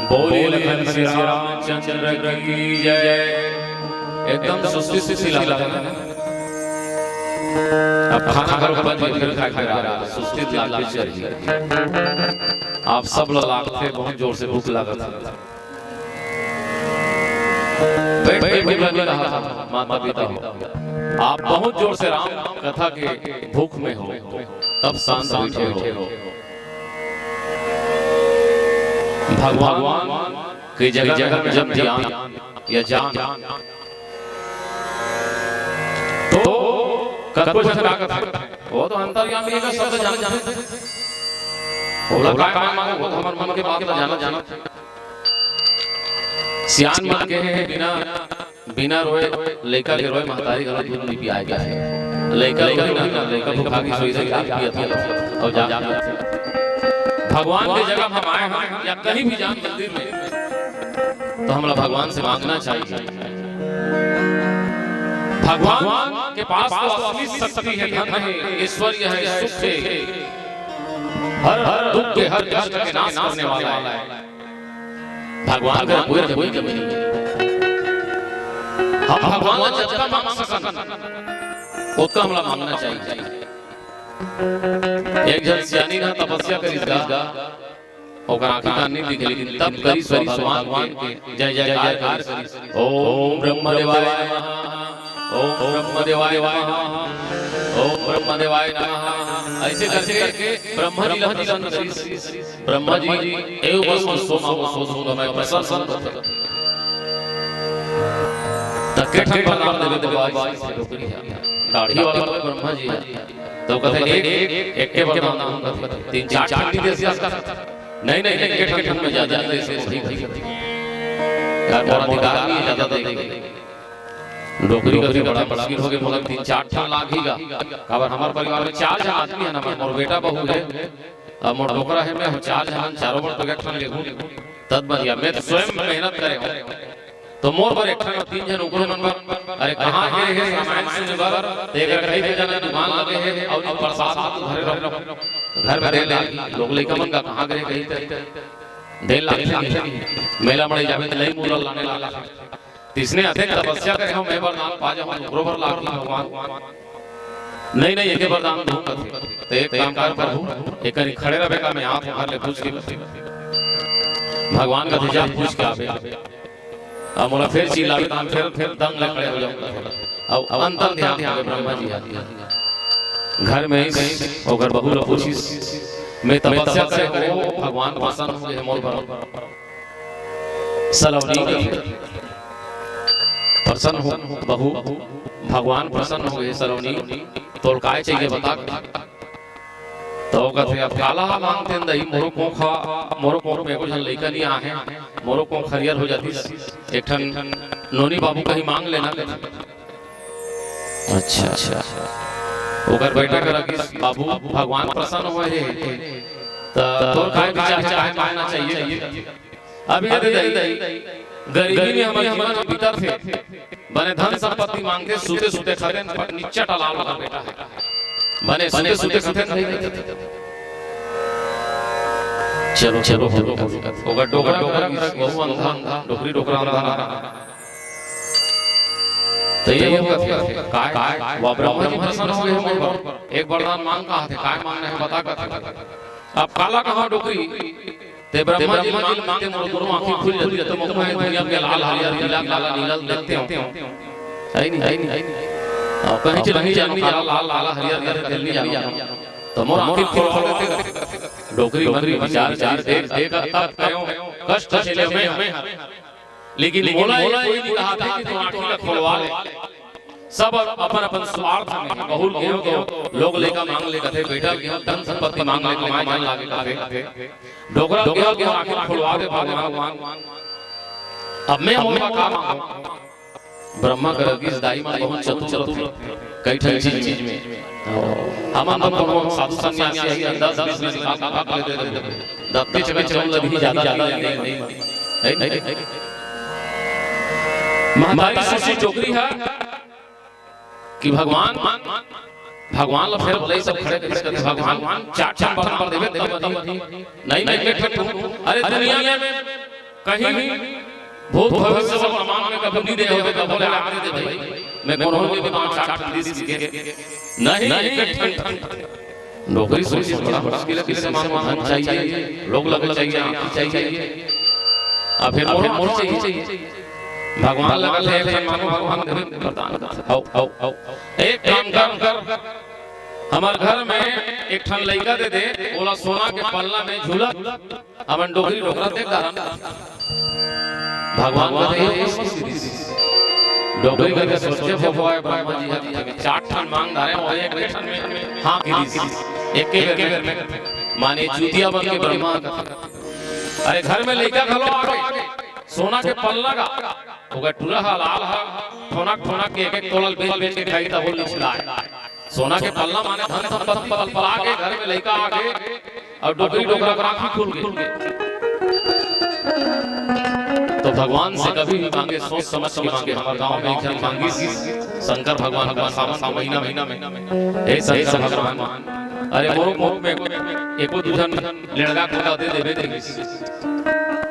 बोले लखन श्री रामचंद्र की जय। एकदम सुस्ती सुस्ती लागत हे ना। अब खाना घर बन के फिर खाए के रहा, सुस्ती लागबे चाहिए। आप सब ला लागथे, बहुत जोर से भूख लागत हे। बैठ के भूख लगे रहा, माता पिता हो। आप बहुत जोर से राम कथा के भूख में हो, तब शांत बैठे हो। भगवान के जगह में जब ध्यान या जान, तो कतको झन का कथे, वो तो अंतर्यामी हे, शब्द जानथे। ओला काय मांगो, वो तो हमर मन के बात ला जानत, जानत। सियान मन के हे, बिना बिना रोए लइका के रोए महतारी घलो दूध नइ पियाय जाए। लइका रोही ना, लइका भुखा के सोई रही, जाके पियत हे अउ जाके पियत हे। भगवान के जगह हम आए हन या कहीं भी जान मंदिर में, तो हमला भगवान से मांगना चाहिए। भगवान के पास तो असली शक्ति हे, धन हे, ऐश्वर्य हे, सुख हे, हर हर दुख के, हर कष्ट के नाश करने वाला हे। भगवान का कोई कोई कमी नहीं हे। हम भगवान ला जतका मांग सकन, ओतका हमला मांगना चाहिए। एक झन सियानी ना तपस्या करिस गा, ओकर आंखी कान नहीं दिखे, लेकिन तप करिस भगवान के जय जयकार करिस। ओम ब्रह्म देवाय नमः, ओम ब्रह्म देवाय नमः, ओम ब्रह्म देवाय नमः। ऐसे करके ब्रह्मा जी ला प्रसन्न करिस। ब्रह्मा जी, एव बस को सो मांगो सो दूंगा मैं, प्रसन्न होकर। त के ठन बर नाम देबे तो बाबा, डोकरी हे, दाढ़ी वाला ब्रह्मा जी हे। तो कथे, एक, एक, एक के बर नाम दूंगा, तीन चार ठन नहीं दे सकता। नहीं, नहीं, एक के ठन में ज्यादा नहीं दे सकता। यार, मोर अधिकार नहीं हे ज्यादा दे के। डोकरी का भी बड़ा मुश्किल हो गया, मोला तीन चार ठन लागही गा। काबर हमर परिवार में चार झन आदमी हे ना, मोर बेटा बहू हे, अब मोर डोकरा हे, मैं हम चार झन, चारों बर तो एक ठन लेहूं, तब बढ़िया। मैं तो स्वयं मेहनत करे हूं, तो मोर बर एक ठन, तीन झन ओकरो मन बर। अरे कहां गे हे रामायण सुने बर, ते अगर कहीं भी जाना दुकान लगे हे अउ प्रसाद तो घरे रख, घर में दे ले, लोग लइका मन का कहां गे कहीं ते दे ला, मेला मड़ई जाबे त लई मुरल लाने ला। तइसने अतेक तपस्या करे हंव, मैं वरदान पा जाहूं, ओकरो बर लागही भगवान। नहीं, नहीं, एके वरदान दूं कथे। त एक काम कर प्रभु, एक करी खड़े रहबे का, मैं आत हंव घर ले पूछ के। भगवान कथे जा पूछ के आबे। अब मोला फेर चिल्लाबे त हम फेर, फेर दंग ले खड़े हो जाहूं। अब अंतर ध्यान हो गए ब्रह्मा जी। घर में आइस, ओकर बहू ला पूछिस, मैं तपस्या करे हंव, भगवान प्रसन्न हो गए मोर बर। सलोनी कथे, प्रसन्न हो बहू, भगवान प्रसन्न हो गए सलोनी, तोर काय चाहिए बता। तो कथे, अब काला मांगतेन दई, मोरो कोख, मोरो कोख में एको झन लइका नहीं आहे, मोरो कोख हरियर हो जातिस, एक ठन नोनी बाबू कहीं मांग लेना कथे। अच्छा, अच्छा। ओकर बेटा करा कि बाबू, भगवान प्रसन्न होए हे, त तोर काय विचार हे, काय मांगना चाहिए? अब ये दे दे, गरीबी में हमर जीवन बीतत हे, बने धन संपत्ति मांगथे, सुते सुते खाथे, निच्चट अलाल ओकर बेटा हे। बने सुते सुते खाथे, चलो, चलो, चलो। ओकर डोकरा, डोकरा, वहू अंधा, डोकरी डोकरा अंधा ना। त ये हो कथे, काय, काय, वा ब्रह्मा जी प्रसन्न हो गए हो मोर बर। एक वरदान मांग कहा थे, काय मांगना हे बता कथे। अब काला कहा डोकरी, ते ब्रह्मा जी मांग, ते मोर दोनों आंखी खुल जाती, त मोर को मैं दुनिया के लाल, हरियर, पीला, काला, नीला देखते हो। है नहीं, है नहीं, है नहीं। और कहीं चल नहीं जानो, काला, लाल, लाल, हरियर, हरियर, तेल नहीं जानो। तो मोर आंखी खोलवा देते। डोकरी मन में विचार, विचार, देख, देख, तब कहो, कष्ट झेले मैं हर। लेकिन मोला ये कोई नहीं कहा था कि तू आंखी ला खोलवा ले। सब अपन, अपन स्वार्थ में, बहू ल केहो तो लोग लइका मांग ले कथे, बेटा ल केहो धन संपत्ति मांग ले, कमाए जान लागे कथे। डोकरा ल केहो तो आंखी खोलवा दे भगवान। अब मैं मोला का मांगो? ब्रह्मा कर गिस दाई मन बहुत चतुर, चतुर, कई ठन चीज, चीज में। हमन तो कोनो साधु सन्यासी है, दस बीस बीस लाख, लाख लेते थे। दत्ते चकचकम लगी ज्यादा, ज्यादा नहीं, नहीं, नहीं। है, नहीं, नहीं। महतारी सुशी डोकरी है कि भगवान, भगवान ला फेर बोले सब खड़े करिस करके, "भगवान, चार ठन बरन बर देबे तब बनी।" "नहीं, नहीं, नहीं, नहीं।" "अरे दुनिया में कहीं भी भूत भविष्य वर्तमान में कभी नहीं दे होबे तब बोले, "आने दे भाई, मैं कोनो भी बताऊं चार ठन दिस के।" "नहीं, नहीं, नहीं।" डोकरी सोची बड़ा मुश्किल है, किसे मांगो, धन चाहिए, लोग लग चाहिए, आंखी चाहिए, अब फिर मोर, मोर चाहिए। भगवान लगत है, फिर मांगो, भगवान दे वरदान। आओ, आओ, आओ। एक काम कर, हमर घर में एक ठन लइका दे दे, ओला सोना के पल्ला में झूला, हमन डोकरी डोकरा देख डारन। भगवान कथे, "ये किस किस रिस?" डोकरी करके सोचे, "भगवान ब्रह्मा जी हा, चार ठन मांग डारे, और एक ठन में हाँ की रिस, एक के बेर में।" माने चूतिया बन के ब्रह्मा कथे, "अरे घर में लइका घलो आ गे, सोना के पल्ला गा, ओकर टूरा हा लाल हा, ठोनक ठोनक के एक एक तोला ल बेच बेच के खाई, तब वो लिछलाए।" सोना के पल्ला माने धन संपत्ति पलपला के घर में लइका आ गे और डोकरी डोकरा कर आंखी खुल गे। तो भगवान से कभी भी मांगे, सोच समझ के मांगे। हमारे गांव में एक जन मांगिस शंकर भगवान का सावन के महीना, महीना में, "हे शंकर भगवान, अरे मोरो कोख में एको दू झन लेड़गा कोंदा दे देबे," कहिस।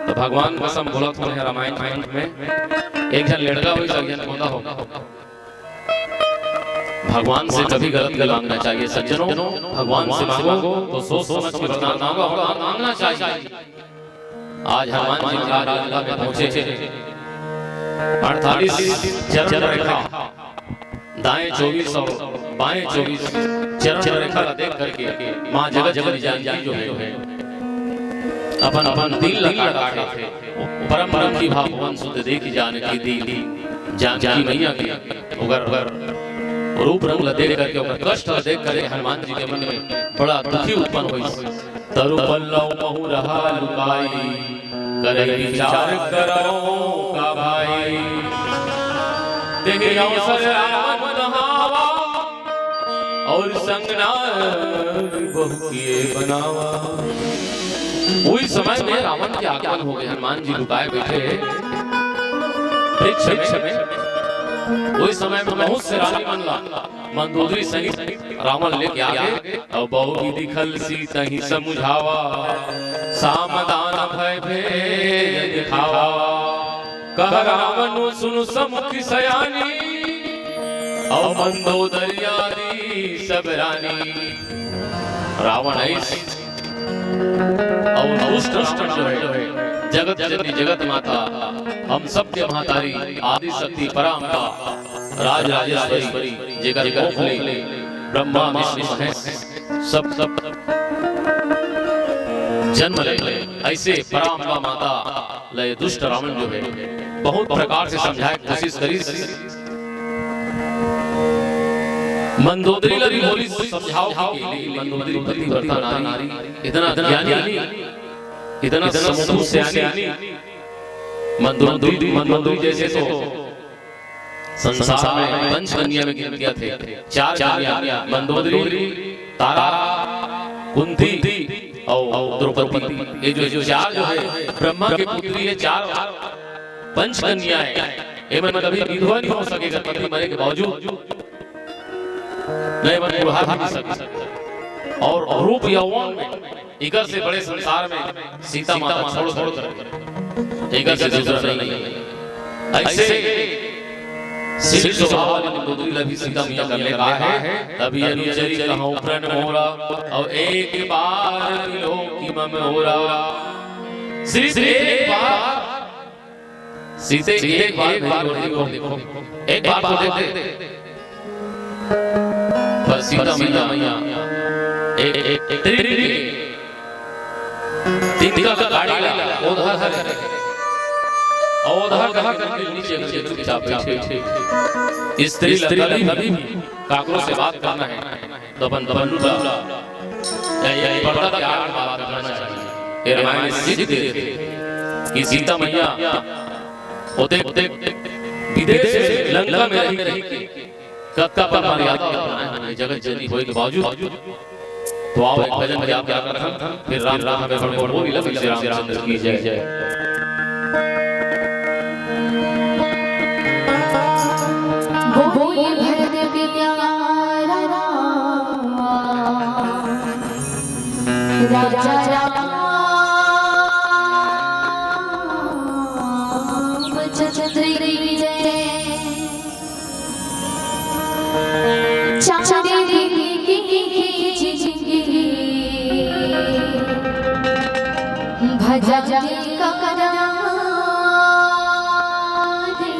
तो भगवान कसम बोलत हों रामायण, रामायण में, एक झन लेड़गा होइस, एक झन कोंदा हो। भगवान से कभी गलत नहीं मांगना चाहिए सज्जनों। भगवान से मांगो तो सोच समझ के वरदान मांगो, वरदान मांगना चाहिए। आज हनुमान जी महाराज लंका में पहुंचे, अड़तालीस चरण रेखा, दाएं चौबीस और बाएं चौबीस चरण रेखा ला देख करके माँ जगत जननी जानकी जो है, अपन, अपन दिल लगा काटे, परम परम की भाव भवन सुत देखि जानकी दीन। जानकी मैया के ओकर, ओकर रूप रंग ला देख करके, ओकर कष्ट ला देख करके हनुमान जी के मन में बड़ा दुखी उत्पन्न होइस। तरु पल्लव महु रहा लुकाई, करई विचार करौ का भाई। तेहि अवसर रावण नहावा, और संग नारी बहु किए बनावा। उही समय में रावण के आगमन हो गे। हनुमान जी लुकाए बैठे वृक्ष में। उही समय में बहुत से रानी मन ला मंदोदरी सहित रावण लेके आ गे। और बहु विधि खलसी तहि समुझावा, साम दान भय भेद दिखावा। कह रावण सुन समुख सयानी, और मंदोदरी आदि सब रानी। रावण ऐस और दुष्ट रावण जो है, जगत जननी जगत माता, हम सबके महतारी आदि शक्ति पराम्बा राज राजेश्वरी, जेकर कोख ले ब्रह्मा विष्णु महेश सब, सब जन्म ले, ऐसे पराम्बा माता ले दुष्ट रावण जो है, बहुत प्रकार से समझाए के कोशिश करिस। मंदोदरी ला भी बोलिस समझाओ कि, लेकिन मंदोदरी पतिव्रता नारी, इतना ज्ञानी, इतना समझू सयानी, मंदोदरी, मंदोदरी जैसे तो संसार में पंच कन्या में गिनती आथे। चार कन्या, मंदोदरी, तारा, कुंती अउ द्रौपदी। ये जो, जो चार जो है, ब्रह्मा के पुत्री ये चार पंच कन्या है। ये मन कभी विधवा नहीं हो सकेगा, पति मरे के बावजूद। नहीं, मन बुढ़ा भी नहीं सकेगा। और रूप यौवन में इकर से बड़े संसार में सीता माता छोड़, छोड़ कर, इकर से दूसरा नहीं है। ऐसे सिद्ध स्वभाव वाली मंदोदरी ला भी सीता मैया कर ले कहा है, "तभी अनुचरी कहूँ प्रण मोरा, और एक बार मिलो कि मम होरा।" सिर्फ एक बार सीते, एक बार मेरी ओर देखो, एक बार तो देखो। पर सीता मैया एक, एक, एक तिनका का गाड़ी ला ओधा धर, ओधा कहा करके नीचे करके चुपचाप बैठे। स्त्री ला कभी भी काकरो से बात करना है तो अपन पल्लू ला या, या पर्दा के आड़ में बात करना चाहिए। ये रामायण सिद्ध है कि सीता मैया ओते, ओते विदेश में लंका में रही, रही के कतका पर मर्यादा बनाए हुए जगत जननी होए के बावजूद। तो आओ एक भजन की आप क्या करथन, फिर राम राम में बड़े बड़े बोली लगे श्री रामचंद्र की जय। बोले भरत प्यारा राम, राजा रामचंद्र की जय। चार दिन की जिंदगी भजन का करा दे।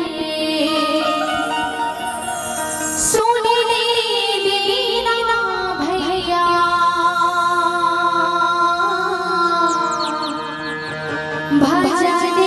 सुन ले दीना भैया, भजन का रे,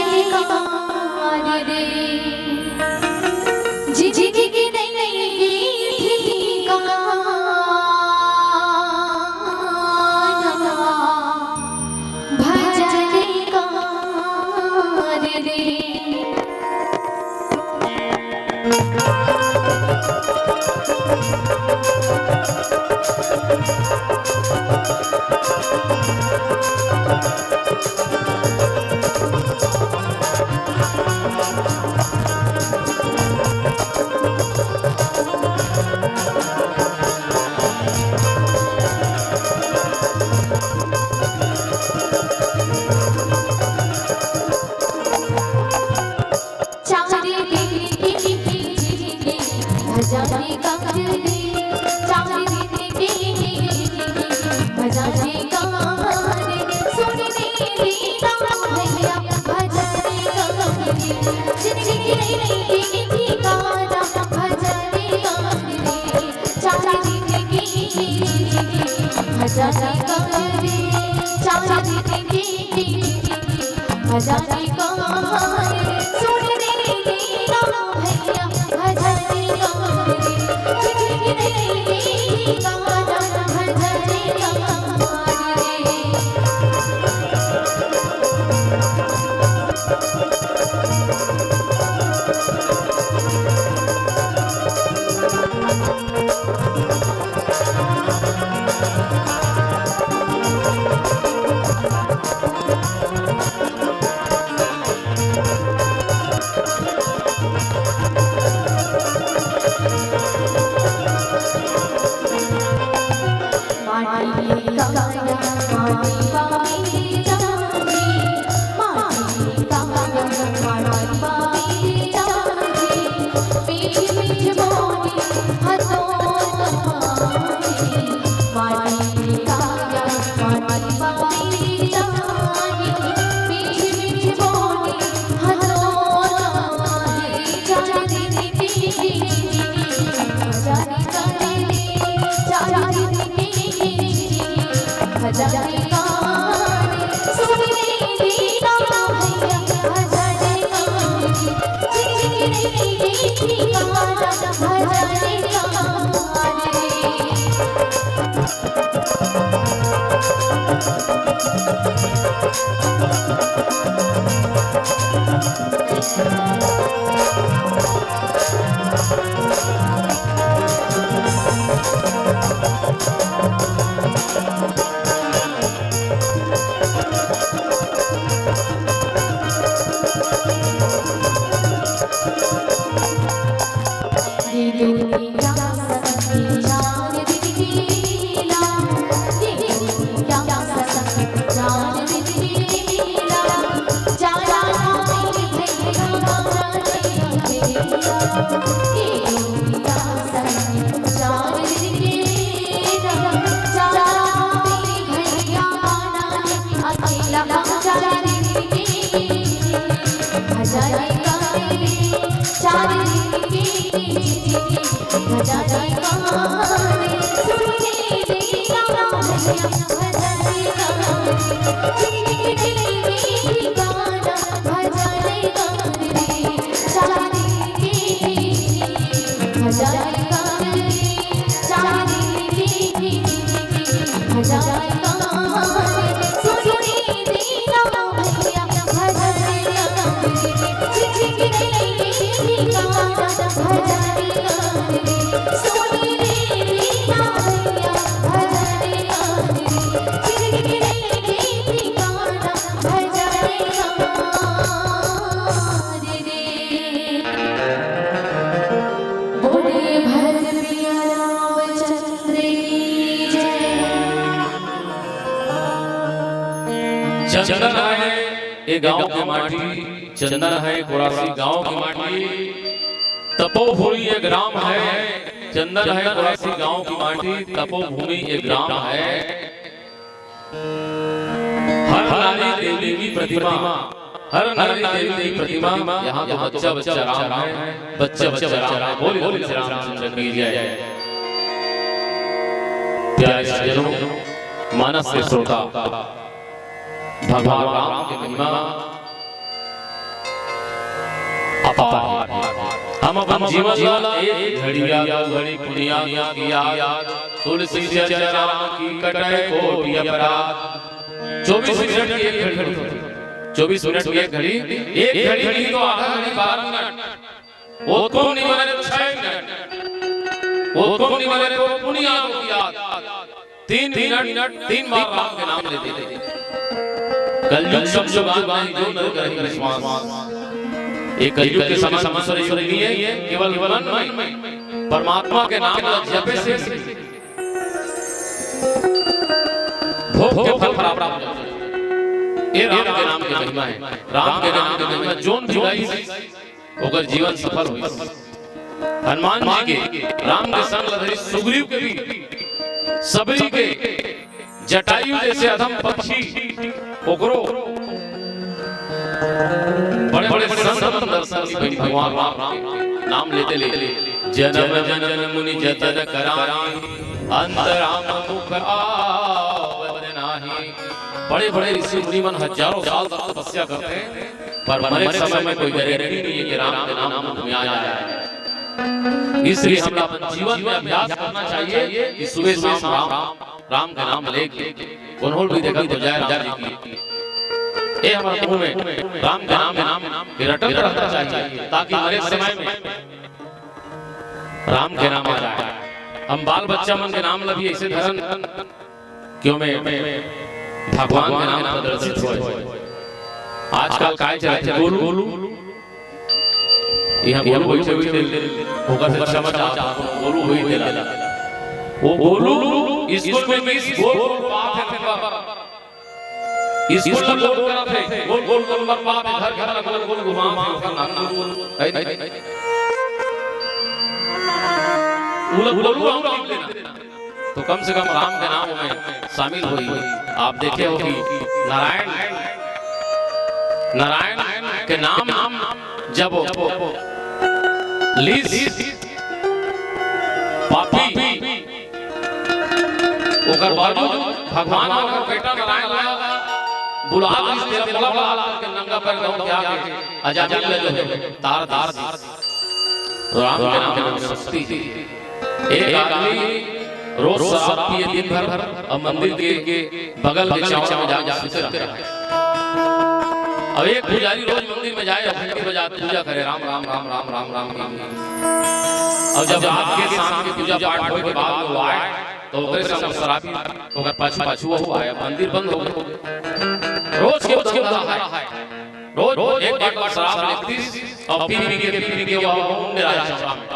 जिंदगी नहीं ठिकाना, भजन का रे। चार दिन की जिंदगी भजन का रे, चार दिन की जिंदगी भजन का रे। सुन ले दीना भैया भजन का रे, जिंदगी नहीं ठिकाना भजन का रे। चार दिन की जिंदगी भजन का रे, चार दिन की जिंदगी भजन का रे। सुन ले दीना भैया भजन का रे, जिंदगी नहीं ठिकाना भजन का रे। चंदन है ये गांव के माटी, चंदन है कोरासी गांव की माटी, तपोभूमि ये ग्राम है। चंदन है कोरासी गांव की माटी, तपोभूमि ये ग्राम है। हर नारी देवी की प्रतिमा, हर नारी देवी की प्रतिमा। यहाँ तो बच्चा बच्चा राम है, बच्चा बच्चा राम है। बोलिए, बोलिए रामचंद्र की जय। प्यारे सज्जनों, मानस के श्रोता, भगवान राम की महिमा अपार है। हम अपन जीवन ला एक घड़ी या दो घड़ी पुनिया किया, तुलसी चर्चा राम की कटै कोटि अपराध। चौबीस मिनट की एक घड़ी होती है। चौबीस मिनट की एक घड़ी, एक घड़ी नहीं तो आधा घड़ी, बारह मिनट, वो कौन नहीं बने तो छह मिनट, वो कौन नहीं बने तो पुनिया किया। तीन मिनट, तीन बार राम के नाम लेते थे। कलयुग शब्द जुबान नहीं, जो नर करहि विश्वास। ये कलयुग के समान दूसरे युग नहीं है, केवल मन में परमात्मा के नाम ला जपे से भोग के फल प्राप्त हो जाते हैं। ये राम के नाम की महिमा है। राम के नाम की महिमा जोन भी गाई, ओकर जीवन सफल होई। हनुमान जी के, राम के संग ल धरी सुग्रीव के भी, सबरी के, जटायु जैसे अधम पक्षी, ओकरो बड़े बड़े संत मन दर्शन की भगवान राम के नाम लेते ले। जन्म जन्म मुनि जतन कराई, अंत राम मुख आवत नाही। बड़े बड़े ऋषि मुनि मन हजारों साल तक तपस्या करते हैं, पर मरे समय में कोई गारंटी नहीं है कि राम के नाम मुख में आ जाए। इसलिए हम अपन जीवन में अभ्यास करना चाहिए कि सुबह शाम राम, राम के नाम लेके कोनो भी देखा तो जाए राम जी की। ये हमारे मुंह में राम के नाम, नाम के रटत रहना चाहिए, ताकि मरे समय में राम के नाम आ जाए। हम बाल बच्चा मन के नाम ला भी ऐसे धरन, क्यों में भगवान के नाम प्रदर्शित होए। आजकल काय चलत हे? गोलू, यहाँ गोलू बैठे हुए थे, ओकर से क्षमा चाहता हूँ, गोलू हुई थे। वो गोलू स्कूल में किस गोल गोल पाथ है, स्कूल ला गोल करत हे, गोल गोल गोल गोल पाथ है, घर घर ला गोल गोल घुमात हे, ओकर नाम गोलू। है, है, है। वो लोग गोलू हम लिख देना। तो कम से कम राम के नाम में शामिल होई। आप देखे हो कि नारायण, नारायण के नाम जब लीस पापी, ओकर बावजूद भगवान ओकर बेटा नारायण ला बुला लीस, तेला बोला, बोला, बोला के नंगा पैर गाँव के आगे अजामिल ले जो है, तार, तार, तार। राम के नाम में शक्ति है। एक आदमी रोज शराब पिए दिन भर और मंदिर के बगल के चाव में जाके सुते रहता है। अब एक पुजारी रोज मंदिर में जाए, घंटी बजा, पूजा करे, "राम, राम, राम, राम, राम, राम, राम।" और जब रात के, शाम के पूजा पाठ होए के बाद वो आए, तो ओकरे संग शराबी, ओकर पाछू, पाछू वो आए, मंदिर बंद हो गए। रोज के, रोज के धंधा है। रोज, रोज एक बार शराब लेतीस और पी, पी के, पी, पी के वो मुंह में राजा शराब में।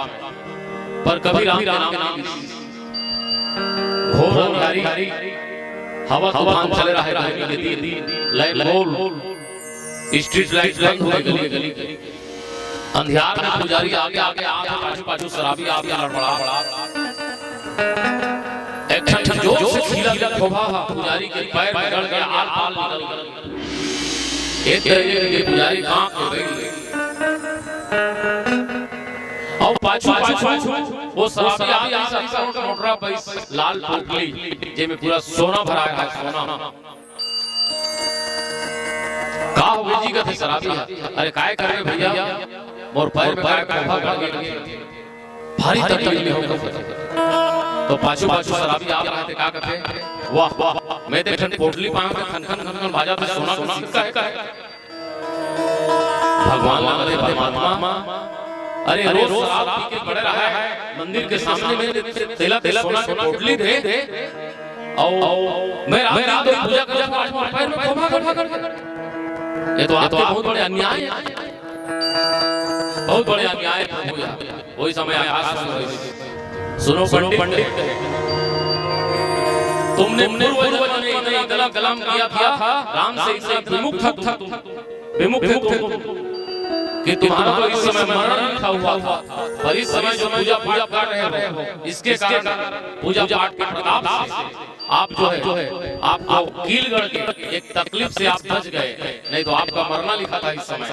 पर कभी राम के नाम नहीं ली। घोर अंधियारी, हवा तूफान चले रहे, गर्मी के दिन, लाइट गोल, स्ट्रीट लाइट बंद हो गई गली, गली। अंधियार में पुजारी आगे, आगे, आगे, पाछू, पाछू शराबी आगे लड़बड़ा, बड़ा। एक ठन जोर से खीला, खीला खोभा हा, पुजारी के पैर में गड़ गया, आल पाल निकल गया। एक तरीके के पुजारी कांप के बैठ गए। और पाछू, पाछू, पाछू, वो शराबी आगे, आगे, आगे, मोटरा पैस लाल पोटली, जेमे पूरा सोना भरा है, सोना। "का हो गई जी?" कथे शराबी ह। "अरे काय करबे भैया, मोर पैर में काय खोभा गड़ गए, भारी तकलीफ में हो।" तो पाछू पाछू शराबी आप रहते का कथे, "वाह वाह, मैं तो एक ठन पोटली पांग के खन खन खन खन बाजा पे सोना के सिक्का है।" भगवान ला कथे, "परमात्मा, अरे रोज शराब पी के पड़े रहा है मंदिर के सामने में, तेला, तेला सोना के पोटली दे दे।" और मैं रात, मैं रात दिन पूजा करता हूँ, आज मोर पैर में खोभा, खोभा, खोभा। ये तो आपके बहुत बड़े अन्याय है, बहुत बड़े अन्याय है प्रभु यार। वही समय आकाश में हुई। सुनो पंडित, तुमने पूर्व जन्म में इतना, इतना गलत काम किया था, राम से इतना विमुख था तुम, विमुख थे तुम, कि तुम्हारा तो इस समय मरण लिखा हुआ था, पर इस समय जो पूजा पाठ कर रहे हो, इसके कारण, पूजा पाठ के प्रताप से आप जो है, आपको कीलगढ़ के एक तकलीफ से आप बच गए, नहीं तो आपका मरना लिखा था इस समय,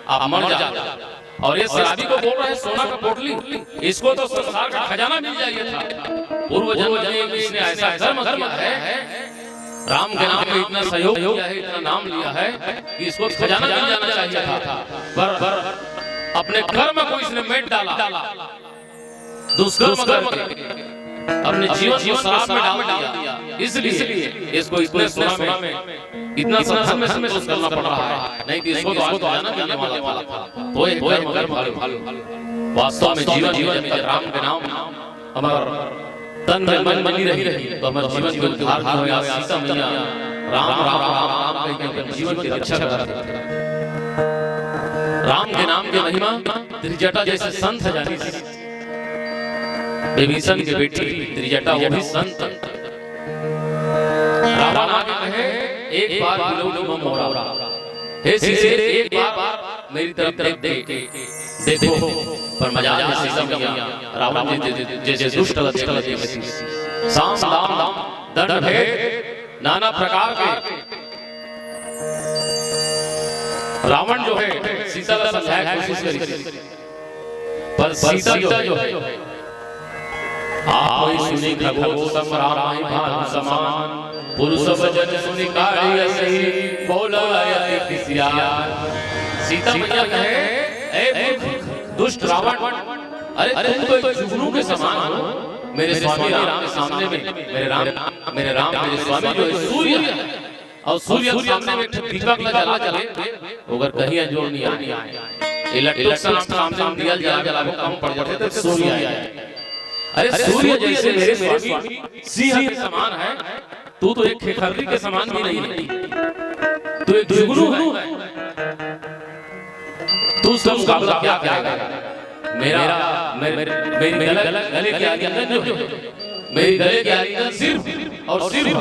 आप मर जाते। और ये शराबी को बोल रहे हैं सोना का पोटली, इसको तो संसार का खजाना मिल जाइए था। पूर्व जन्म में इसने ऐसा कर्म किया है, राम के नाम में इतना सहयोग किया है, इतना नाम लिया है कि इसको खजाना मिल जाना चाहिए था, पर, पर अपने कर्म को इसने मेट डाला। दुष्कर्म करके अपने जीवन को शराब में डाल दिया, इसलिए इसको इतने सोना में, इतना सब धन में संतोष करना पड़ रहा है, नहीं तो इसको तो आज खजाना मिलने वाला था। तो ये कर्म के फल, वास्तव में जीवन, जीवन में जब राम के नाम हमार तन में मन बनी रही, तो हमारे जीवन के उद्धार जो है, आज सीता मैया राम, राम, राम, राम कह के अपने जीवन की रक्षा कर रहे थे। राम के नाम की महिमा त्रिजटा जैसे संत जानी। विभीषण के बेटी त्रिजटा, वो भी संत। रावण आके कहे, "एक बार मिलो मम मोरा।" हे सीते, एक बार मेरी तरफ देख, देख, देखो। पर मजाल में सीता मैया रावण जी जैसे दुष्ट लक्षण लगे, शाम, दाम, दंड, भेद, नाना प्रकार के रावण जो है सीता ला समझाए कोशिश करी, पर सीता जो है, "आप ही सुनी खगोश सम राम ही भानु समान, पुरुष वचन सुनी काढ़ी असही, बोला अति खिसियार।" सीता मैया कहे, "ए मूर्ख, दुष्ट रावण, अरे तुम तो एक जुगनू के समान हो मेरे स्वामी राम के सामने में, मेरे राम, मेरे राम, मेरे स्वामी जो है सूर्य है।" और सूर्य के सामने में एक ठो दीपक ला जला, जला, ओकर कहीं अंजोर नहीं आए। ये लट्टू के सामने में दिया जला, जला, वो कम पड़ जाते तो सूर्य आए। अरे सूर्य जैसे मेरे स्वामी सिंह के समान है, तू तो एक खेखर्री के समान भी नहीं है, तू एक जुगनू है। तू उसका मुकाबला क्या करेगा? मेरा, मेरे, मेरे, मेरे गले, गले के आलिंगन जो है, मेरे गले के आलिंगन सिर्फ और सिर्फ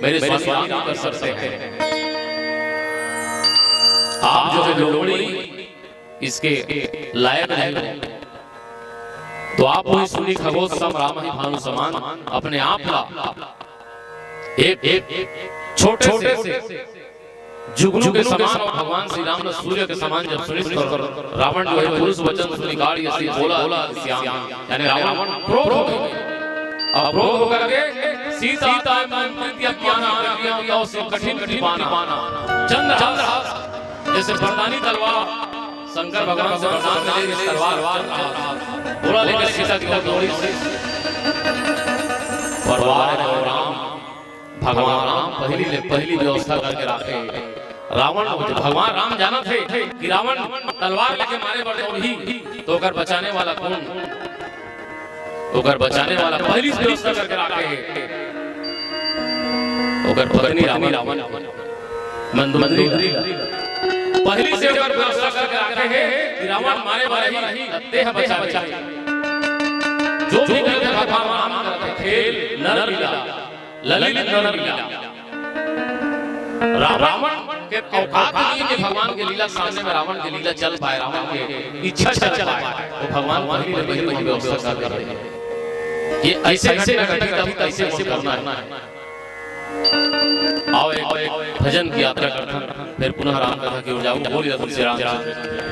मेरे स्वामी राम कर सकते हैं। आप जो है लोमड़ी इसके लायक नहीं हो, तो आप वही सुनी खगोश सम राम ही भानु समान अपने आप ला एक, एक छोटे से जुगनू के समान और भगवान श्री राम ने सूर्य के समान जब सुनी तो रावण जो है पुरुष वचन सुनी काढ़ी असही बोला, बोला श्याम, यानी रावण क्रोध हो गया। अब क्रोध होकर के सीता तन तन प्रीति अज्ञान आज्ञा तौ से कठिन कठिन पाना। चंद्रहास जैसे वरदानी तलवार, शंकर भगवान से वरदान मिले इस तलवार, चंद्रहास। बोला लेकर सीता की ओर दौड़ी। परवार है राम, भगवान राम पहली ले, पहली व्यवस्था करके रखे। रावण, भगवान राम जानत हे कि रावण तलवार लेके मारे बर दौड़ही, तो ओकर बचाने वाला कोन? ओकर बचाने वाला पहिली से व्यवस्था करके राखे हे। ओकर पत्नी रावण, मंदोदरी ला। पहिली से ओकर व्यवस्था करके राखे हे कि रावण मारे वाला ही, तेह बचावे। जो भी करथे भगवान राम करथे, खेल नर लीला, ललित नर लीला। रा-, रावण के औकात नहीं है कि भगवान के लीला सामने में रावण के लीला चल पाए, रावण के इच्छा चल पाए, तो भगवान पहिली ले पहिली व्यवस्था कर देथे। ये ऐसे घटना घटी, तब कैसे करना है। आओ, एक, एक भजन की यात्रा करते हैं, फिर पुनः राम कथा की ओर जाऊं। बोलिए तुलसीराम जी।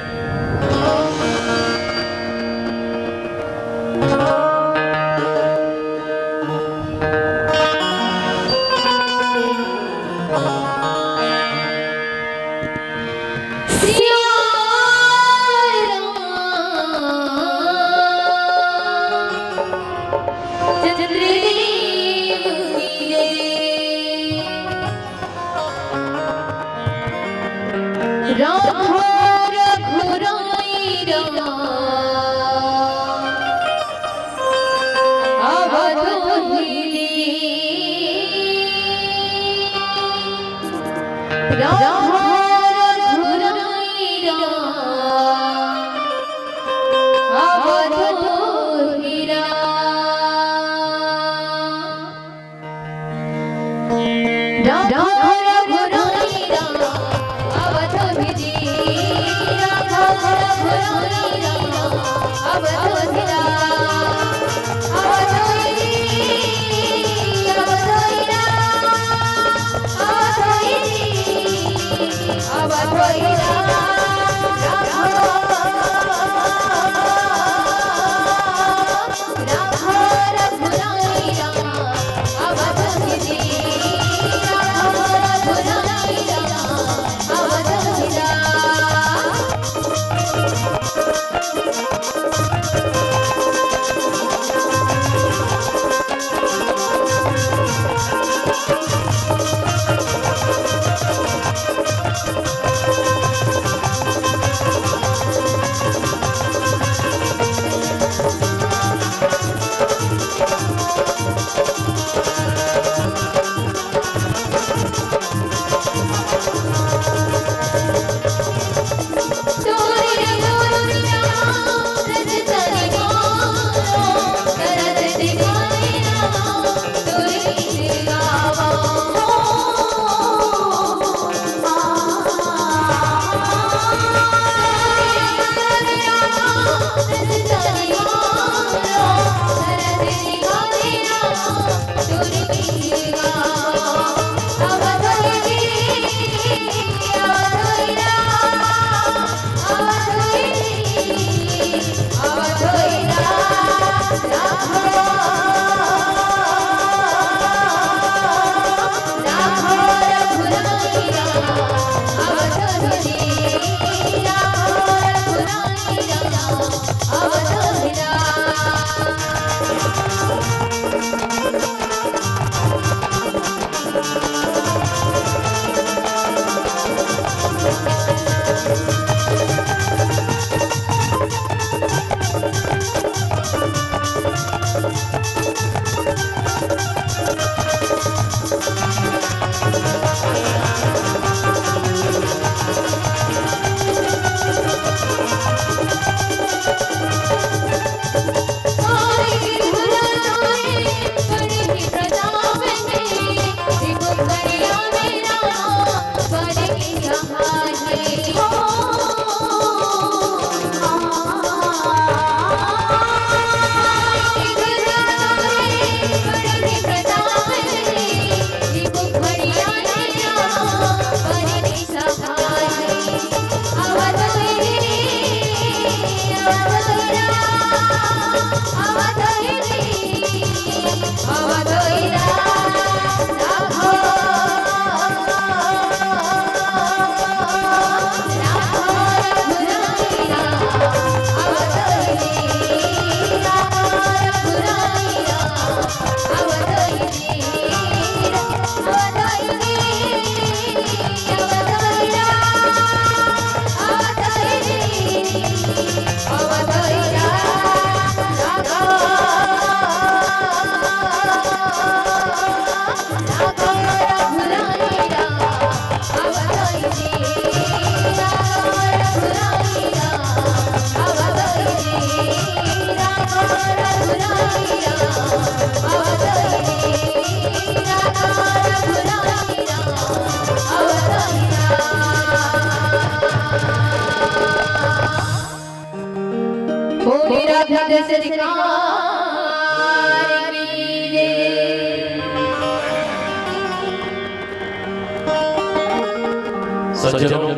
सज्जनों,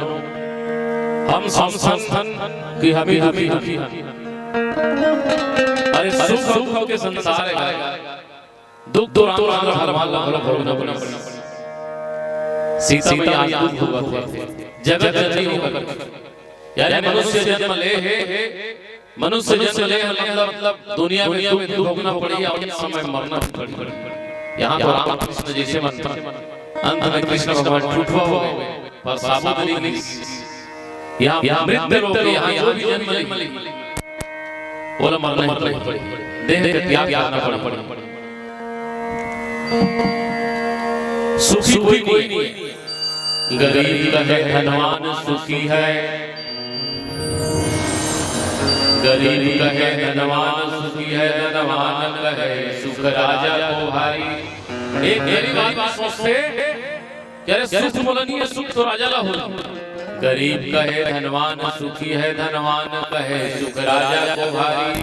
हम समझथन कि हमें दुखी हन। अरे, सुख, सुख के संसार हे। दुख तो राम चंद्र भगवान ला घलो भोगना पड़े। सीता मैया आज दुख भोगत हे, जगत जननी होकर। यानी मनुष्य जन्म ले हे, मनुष्य जन्म ले हे, मतलब दुनिया में दुख भोगना पड़ही, अउ एक समय मरना भी पड़ही। यहाँ तो राम कृष्ण जैसे मन था, अंत में कृष्ण भगवान ठुठुआ हो गए, पर साबूत नहीं मिली। यहाँ, यहाँ मृत्यु लोक हे, यहाँ जो भी जन्म ले, ओला मरना ही पड़ही, देह के त्याग करना पड़ही। सुखी कोई नहीं है। गरीब कहे धनवान सुखी है, गरीब कहे धनवान सुखी है, धनवान कहे सुख राजा को भारी। एक गरीब आदमी सोचथे कि अरे, सुख मोला नहीं है, सुख तो राजा ला होही। गरीब कहे धनवान सुखी है, धनवान कहे सुख राजा को भारी।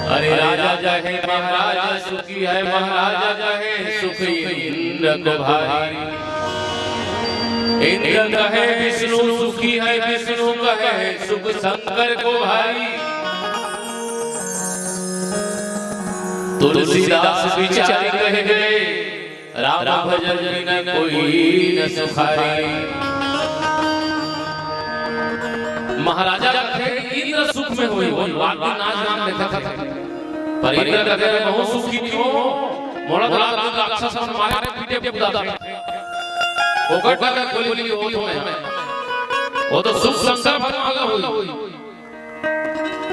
अरे, राजा कहे महाराज सुखी है, महाराज कहे सुख इंद्र को भारी। इंद्र कहे विष्णु सुखी है, विष्णु कहे सुख शंकर को भारी। तुलसीदास बिचारी कहि गए, राम भजन बिना कोई न सुखाई। महाराजा कथे, इंद्र सुख में होही, वो बात भी नाच गान देखत हे। पर इंद्र कथे, "महूं सुखी नहीं हों, मोला तो रात दिन राक्षस मन मारे पीटे बुदाथे। ओकर टका गोली गोली होत हों मैं।" वो तो सुख शंकर भगवान ला होही।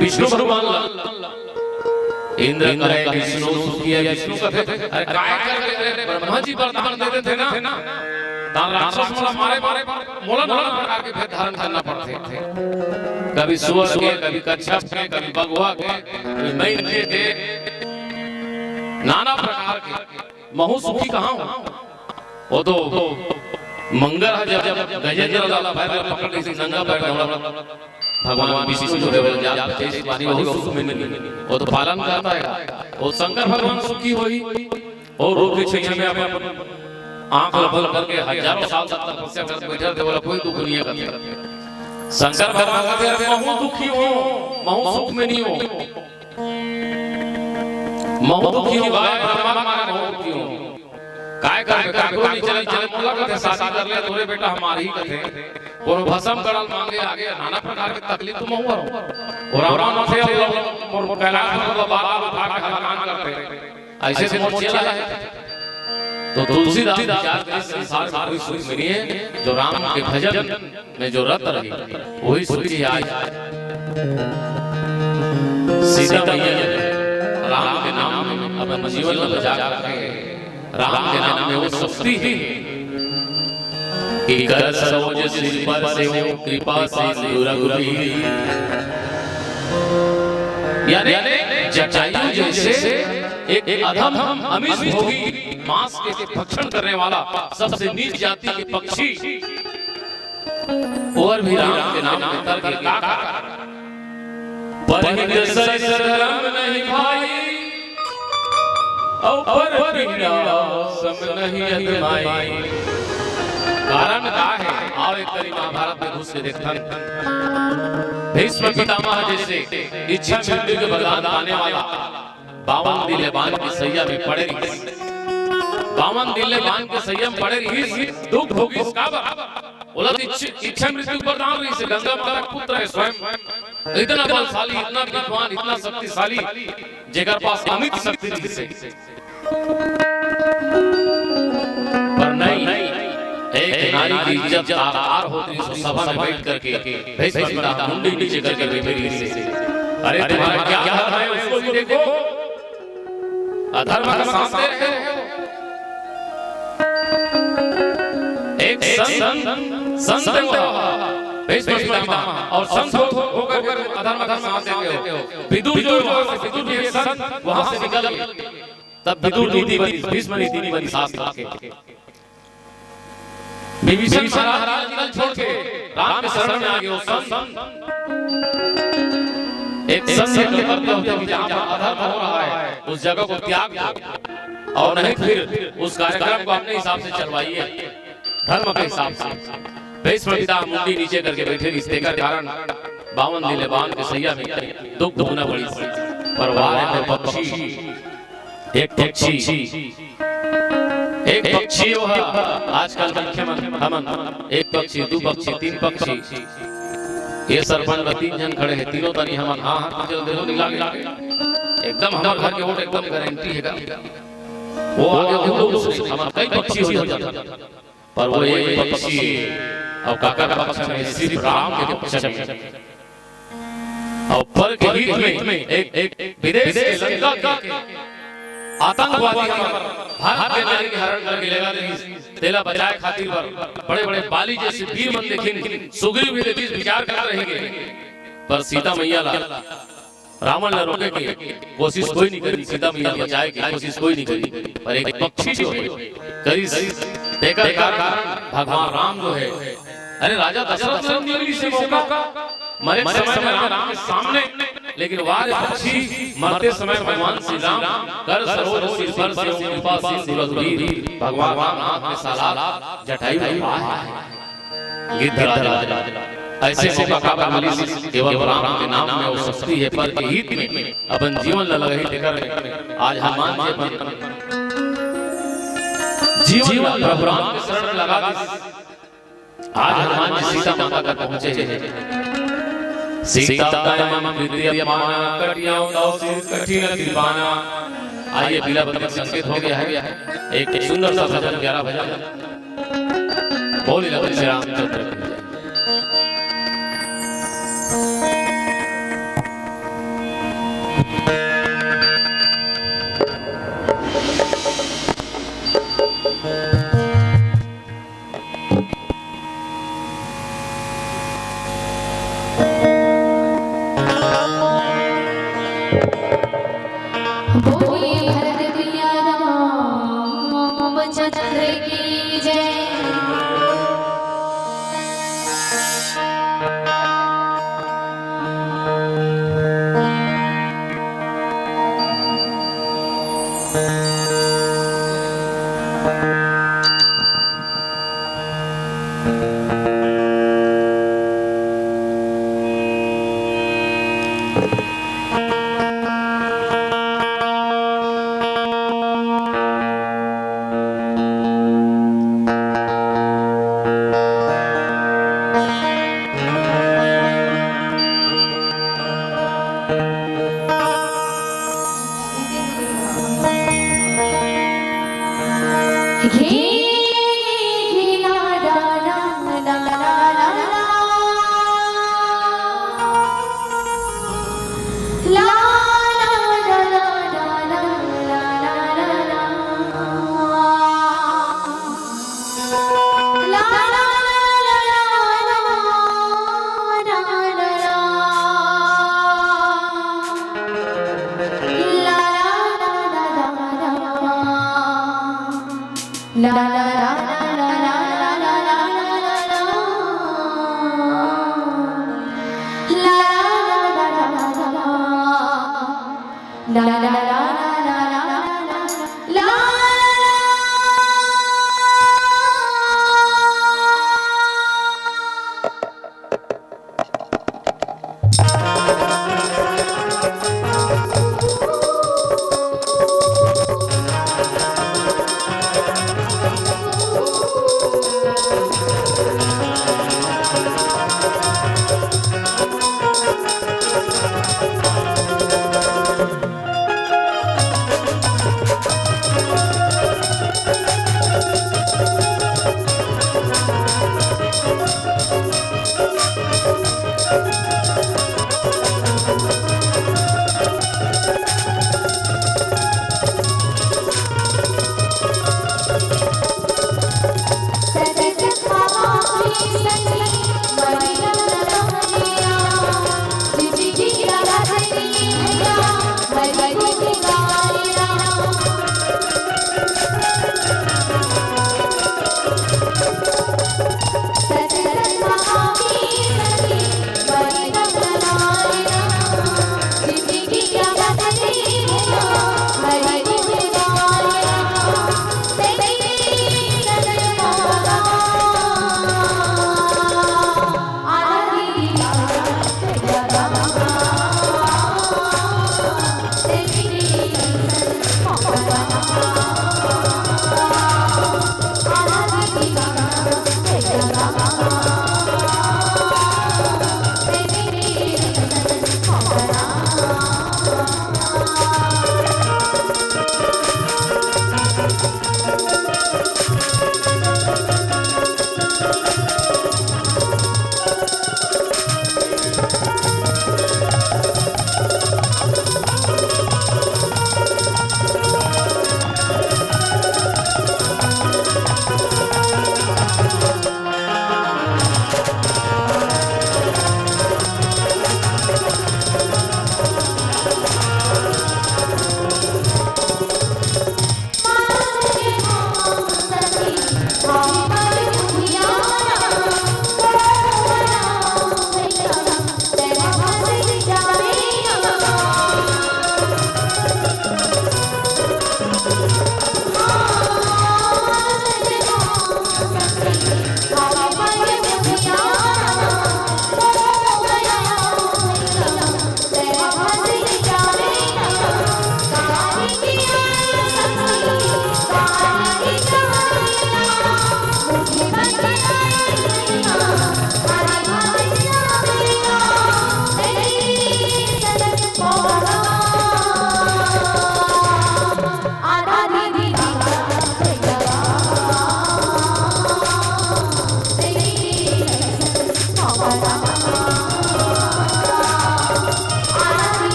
विष्णु भगवान ला। इंद्र कहे विष्णु सुखी है, विष्णु कथे, अरे काय कर, अरे ब्रह्मा जी वरदान दे देथे ना, त राक्षस मन ला मारे, मारे, मारे, मोला नाना प्रकार के भेद धारण करना पड़थे। कभी सुअर के, कभी कच्छप के, कभी बघवा के, कभी मइनके के, नाना प्रकार के। महूं सुखी कहां हों? वो तो मंगर ह जब, जब गजेंद्र ला पैर ला पकड़ के नंगा पैर दौड़ा, भगवान विष्णु जो हे वो जात तेज पानी, वो सुख में नहीं, वो तो पालन करता हे। वो शंकर भगवान सुखी होही, वो रूख के छैया में अपन आंख ला बंद करके हजारों साल तक तपस्या करत बैठे रहिथे, ओला कोई दुख नहीं हे कथे। शंकर भगवान कथे, "अरे महूं दुखी हों, महूं सुख में नहीं हों।" महूं दुखी हों, गाय ब्रह्मा मारे महूं दुखी हों। काय करबे, काकरो नहीं चले, चले मोला कथे, शादी कर ले, तोरे बेटा हमार ही कथे। कोनो भसम गड़ल मांगे आगे, नाना प्रकार के तकलीफ तो महूं हरों। और राम से मोर कैलाश में तो बार बार उठा के हलाकान करथे। ऐसे से मोर चेला हे। तो तुलसीदास विचार करे, संसार में कोई सुख नहीं हे, जो राम के भजन में जो रत रही, वही सुखी आज। सीता मैया राम के नाम में अपन जीवन में बचा के रखे, राम के नाम में वो शक्ति हे कि कर सरोज सिर पर सेवहु कृपा सिंधु रघुबीर। यानी जटायु जैसे एक अधम अमिष भोगी, मांस के भक्षण करने वाला, सबसे नीच जाति के पक्षी, और भी राम के नाम में करके का, का, का? परहित सरिस धरम नहीं भाई, अउ पर पीड़ा सम नहीं अदमाई। कारण का हे? आओ एक करी महाभारत में घुस के देखथन। भीष्म पितामह जैसे इच्छा मृत्यु के वरदान पाने वाला बावन दिन ले बान के सैया में पड़े रहिस। बावन दिन ले बान के सैया में पड़े रहिस, दुख भोगिस। काबर? ओला तो इच्छ-, इच्छा मृत्यु के वरदान रहिस, गंगा माता के पुत्र हे स्वयं। इतना बलशाली, इतना विद्वान, इतना शक्तिशाली, जेकर पास अमित शक्ति रहिस। पर नहीं, एक नारी की इज्जत आकार होत रहिस, सभा में बैठ करके भीष्म पितामह मुंडी नीचे करके बैठे रहिस। अरे तुम्हारा क्या धर्म है, उसको भी देखो। अधर्म का साथ दे रहे हो। एक संत, संत है वो, भीष्म पितामह, और संत हो, होकर के तुम अधर्म का साथ देते हो। विदुर जो है, वहां से विदुर भी एक संत, वहां से निकल गए। तब विदुर नीति बनी, भीष्म नीति नहीं बनी, साथ के। विभीषण महाराज निकल छोड़ के राम के शरण में आ गए। वो संत एक संत के कर्तव्य होता है कि जहाँ पर अधर्म हो रहा है, उस जगह को त्याग दो, और नहीं फिर उस कार्यक्रम को अपने हिसाब से चलवाइए, धर्म के हिसाब से। भीष्म पिता मुंडी नीचे करके बैठे रिहिस, तेकर कारण बावन दिन ले बांध के सैया में दुख दुगुना बढ़िस। पर वाह रे पक्षी, एक पक्षी, एक पक्षी वो ह। आजकल मनखे मन, हमन एक पक्षी, दू पक्षी, तीन पक्षी, ये सरपंच ला तीन झन खड़े हे, तीनों तनी हमन हाँ हाँ चल देबो, निला गिला। एकदम हमर घर के वोट एकदम गारंटी हे गा। वो आगे हो, दूसरे हमन कई पक्षी हो जाथे। पर वो एक पक्षी अउ काकर पक्ष में, सिर्फ राम के पक्ष में। अउ पर के हित में एक, एक विदेश के लंका के आतंकवादी हमर भारत के नारी के हरण करके लेगा रहिस, तेला बचाए खातिर बर बड़े-बड़े बाली जइसे वीर मन देखिन, सुग्रीव भी देखिस, विचार करत रहिगे। पर सीता मैया ला रावण ला रोके के कोशिश कोई नहीं करी, सीता मैया बचाए के कोशिश कोई नहीं करी, पर एक पक्षी जो है करिस, तेकर कारण भगवान राम जो है, अरे राजा दशरथ ने नहीं मिली से मौका, मरे समय में राम के सामने, लेकिन वाह रे पक्षी, मरते समय भगवान श्री राम कर सरोज सिर पर से कृपा सिंधु रघुवीर, भगवान राम के साला जटायु में वाह है। गिद्धराज। ऐसे मौका काबर मिलिस, केवल राम के नाम में वो शक्ति हे, पर के हित में अपन जीवन ला लगाही, तेकर में आज हनुमान जी अपन जीवन ला प्रभु राम के शरण लगा दिस। आज हनुमान जी सीता माता कर पहुंचे हैं। सीता तव मम प्रीति अभिमाना, कटि जावै तव शीस कठिन कृपाना। आइए, पीला बत्ती संकेत हो गया है। एक सुंदर सा भजन, प्यारा भजन। बोल लगे श्री रामचंद्र की जय। बोलिए भरत मैया रामचंद्र की जय।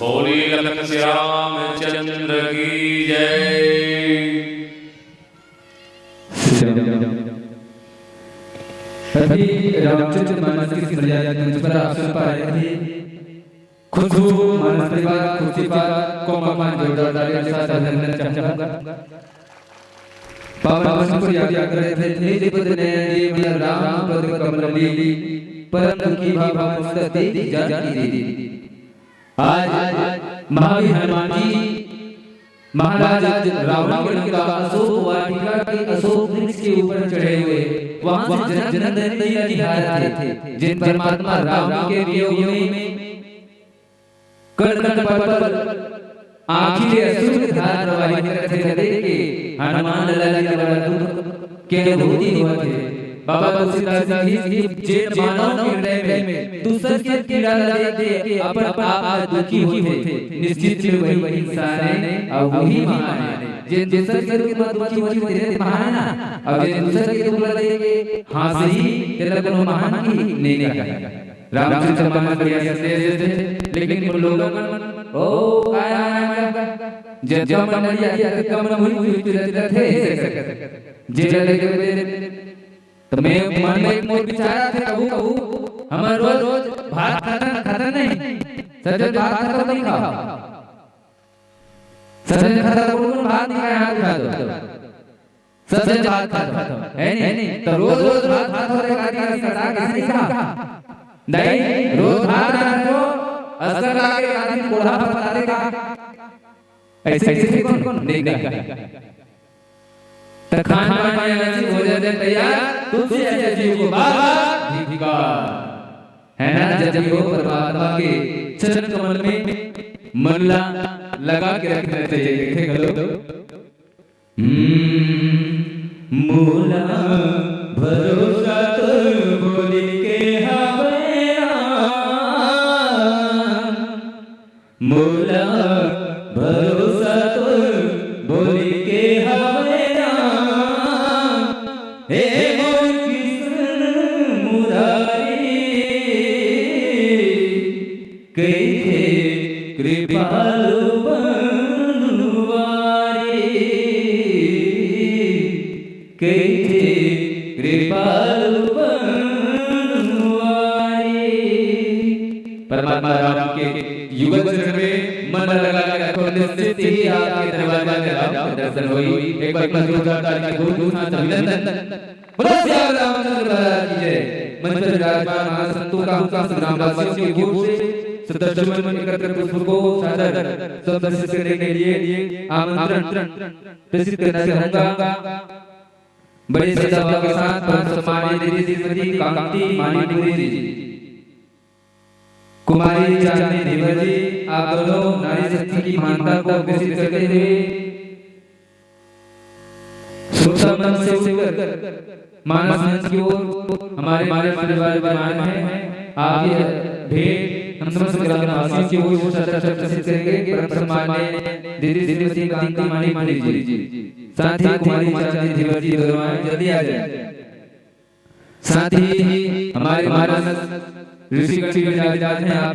बोलिए लखन श्री रामचंद्र की जय। श्री राम। अभी रामचरित मानस के सिमरिया के मंच पर आप सब आए थे। खुशबू मानस परिवार, खुशी परिवार को मैं जोरदार तालियों के साथ अभिनंदन चाहूंगा। पावन वचन को याद कर रहे थे, निज पद नयन दीन, राम पद कमल लीन, परम दुखी भव भक्त दीन जानकी दीन। आज महावीर हनुमान जी महाराज रावण के लंका अशोक वाटिका के अशोक वृक्ष के ऊपर चढ़े हुए, वहां से जन जन नंदन जी का निहारत थे, जिन परमात्मा राम के वियोग में कण कण पल पल आँखी ले अश्रु के धार प्रवाहित करत हे, देख के हनुमान लाला जी ला बड़ा दुख के अनुभूति होवत हे। बाबा तुलसीदास जी कहिस कि जे मानव के हृदय में दूसर के पीड़ा ला देख के अपन आप दुखी होथे, निश्चित में वही इंसान हे अउ वही महान हे। जे दूसर के दुख में दुखी होथे, तेला महान हे ना, अउ जे दूसर के दुख ला देख के हाँसही, तेला कोनो महान कही नहीं कहे। रामचरित मानस बढ़िया संदेश देथे, लेकिन वो लोग मन, ओ, काय नाम हे आपका? जब जब मंडली आही, तब तब मन हुई हुई चुरत रहथे, ऐसे करके। जेला लेके दे, तो मैं मन में एक मोर विचार आथे, कहूँ, कहूँ, हमन रोज, रोज भात खाथन, खाथन नहीं? सच भात खाथन नहीं खाओ? सच खाता, कोन कोन भात नहीं खाए, हाथ उठा दो। सच भात खाथो, है नहीं? तो रोज रोज भात खाथो, तो एक आदमी का सड़ा कैसे नहीं खा? नहीं, रोज भात खाथो, असर लागे, एक आदमी कोढ़ा पता देगा। ऐसे कैसे कौन? नहीं, नहीं। तो खान पान यानी भोजन तैयार, तुलसी ऐसे जीव को बार बार धिक्कार। है ना, जब भी हो परमात्मा के चरण कमल में मन ला लगा के रखना चाहिए। देखे घलो। हम्म, मोला भरोसा तो बोली के हवय राम, मोला भरोसा तो बोली के हवय राम, हे मोर कृष्ण मुरारी। कहिथे कृपालु बनवारी, कहिथे कृपालु बनवारी। परमात्मा राम के युगल चरण में मन लगा के रखो, निश्चित ही आपके दरवाजा में राम के दर्शन होई। एक बार फिर जोरदार ताली के घूर घूर साथ अभिनंदन। बोलो सियावर रामचंद्र महाराज की जय। मंच पर विराजमान महासंतों का, उनका ग्रामवासियों की ओर से सदस्यों में एकत्र पुष्प को सादर संप्रेषित करने के लिए आमंत्रण प्रेषित करना चाहूंगा। बड़े श्रद्धा भाव के साथ परम सम्माननीय दीदी श्रीमती कांति मानिकपुरी जी, कुमारी चांदनी धीवर जी, आप दोनों नारी शक्ति की महानता को अग्रसित करते हुए सुरता मंच से उठकर मानस मंच की ओर हमारे, हमारे, हमारे विराजमान हैं। आप ये भेंट हम समस्त ग्रामवासियों की ओर से सदर सदर से करेंगे। परम सम्माननीय दीदी श्रीमती कांति मानिकपुरी जी, साथ ही कुमारी चांदनी धीवर जी दोनों आए, जल्दी आ जाए। साथ ही हमारे मानस ऋषिगण भी विराजमान हैं, आप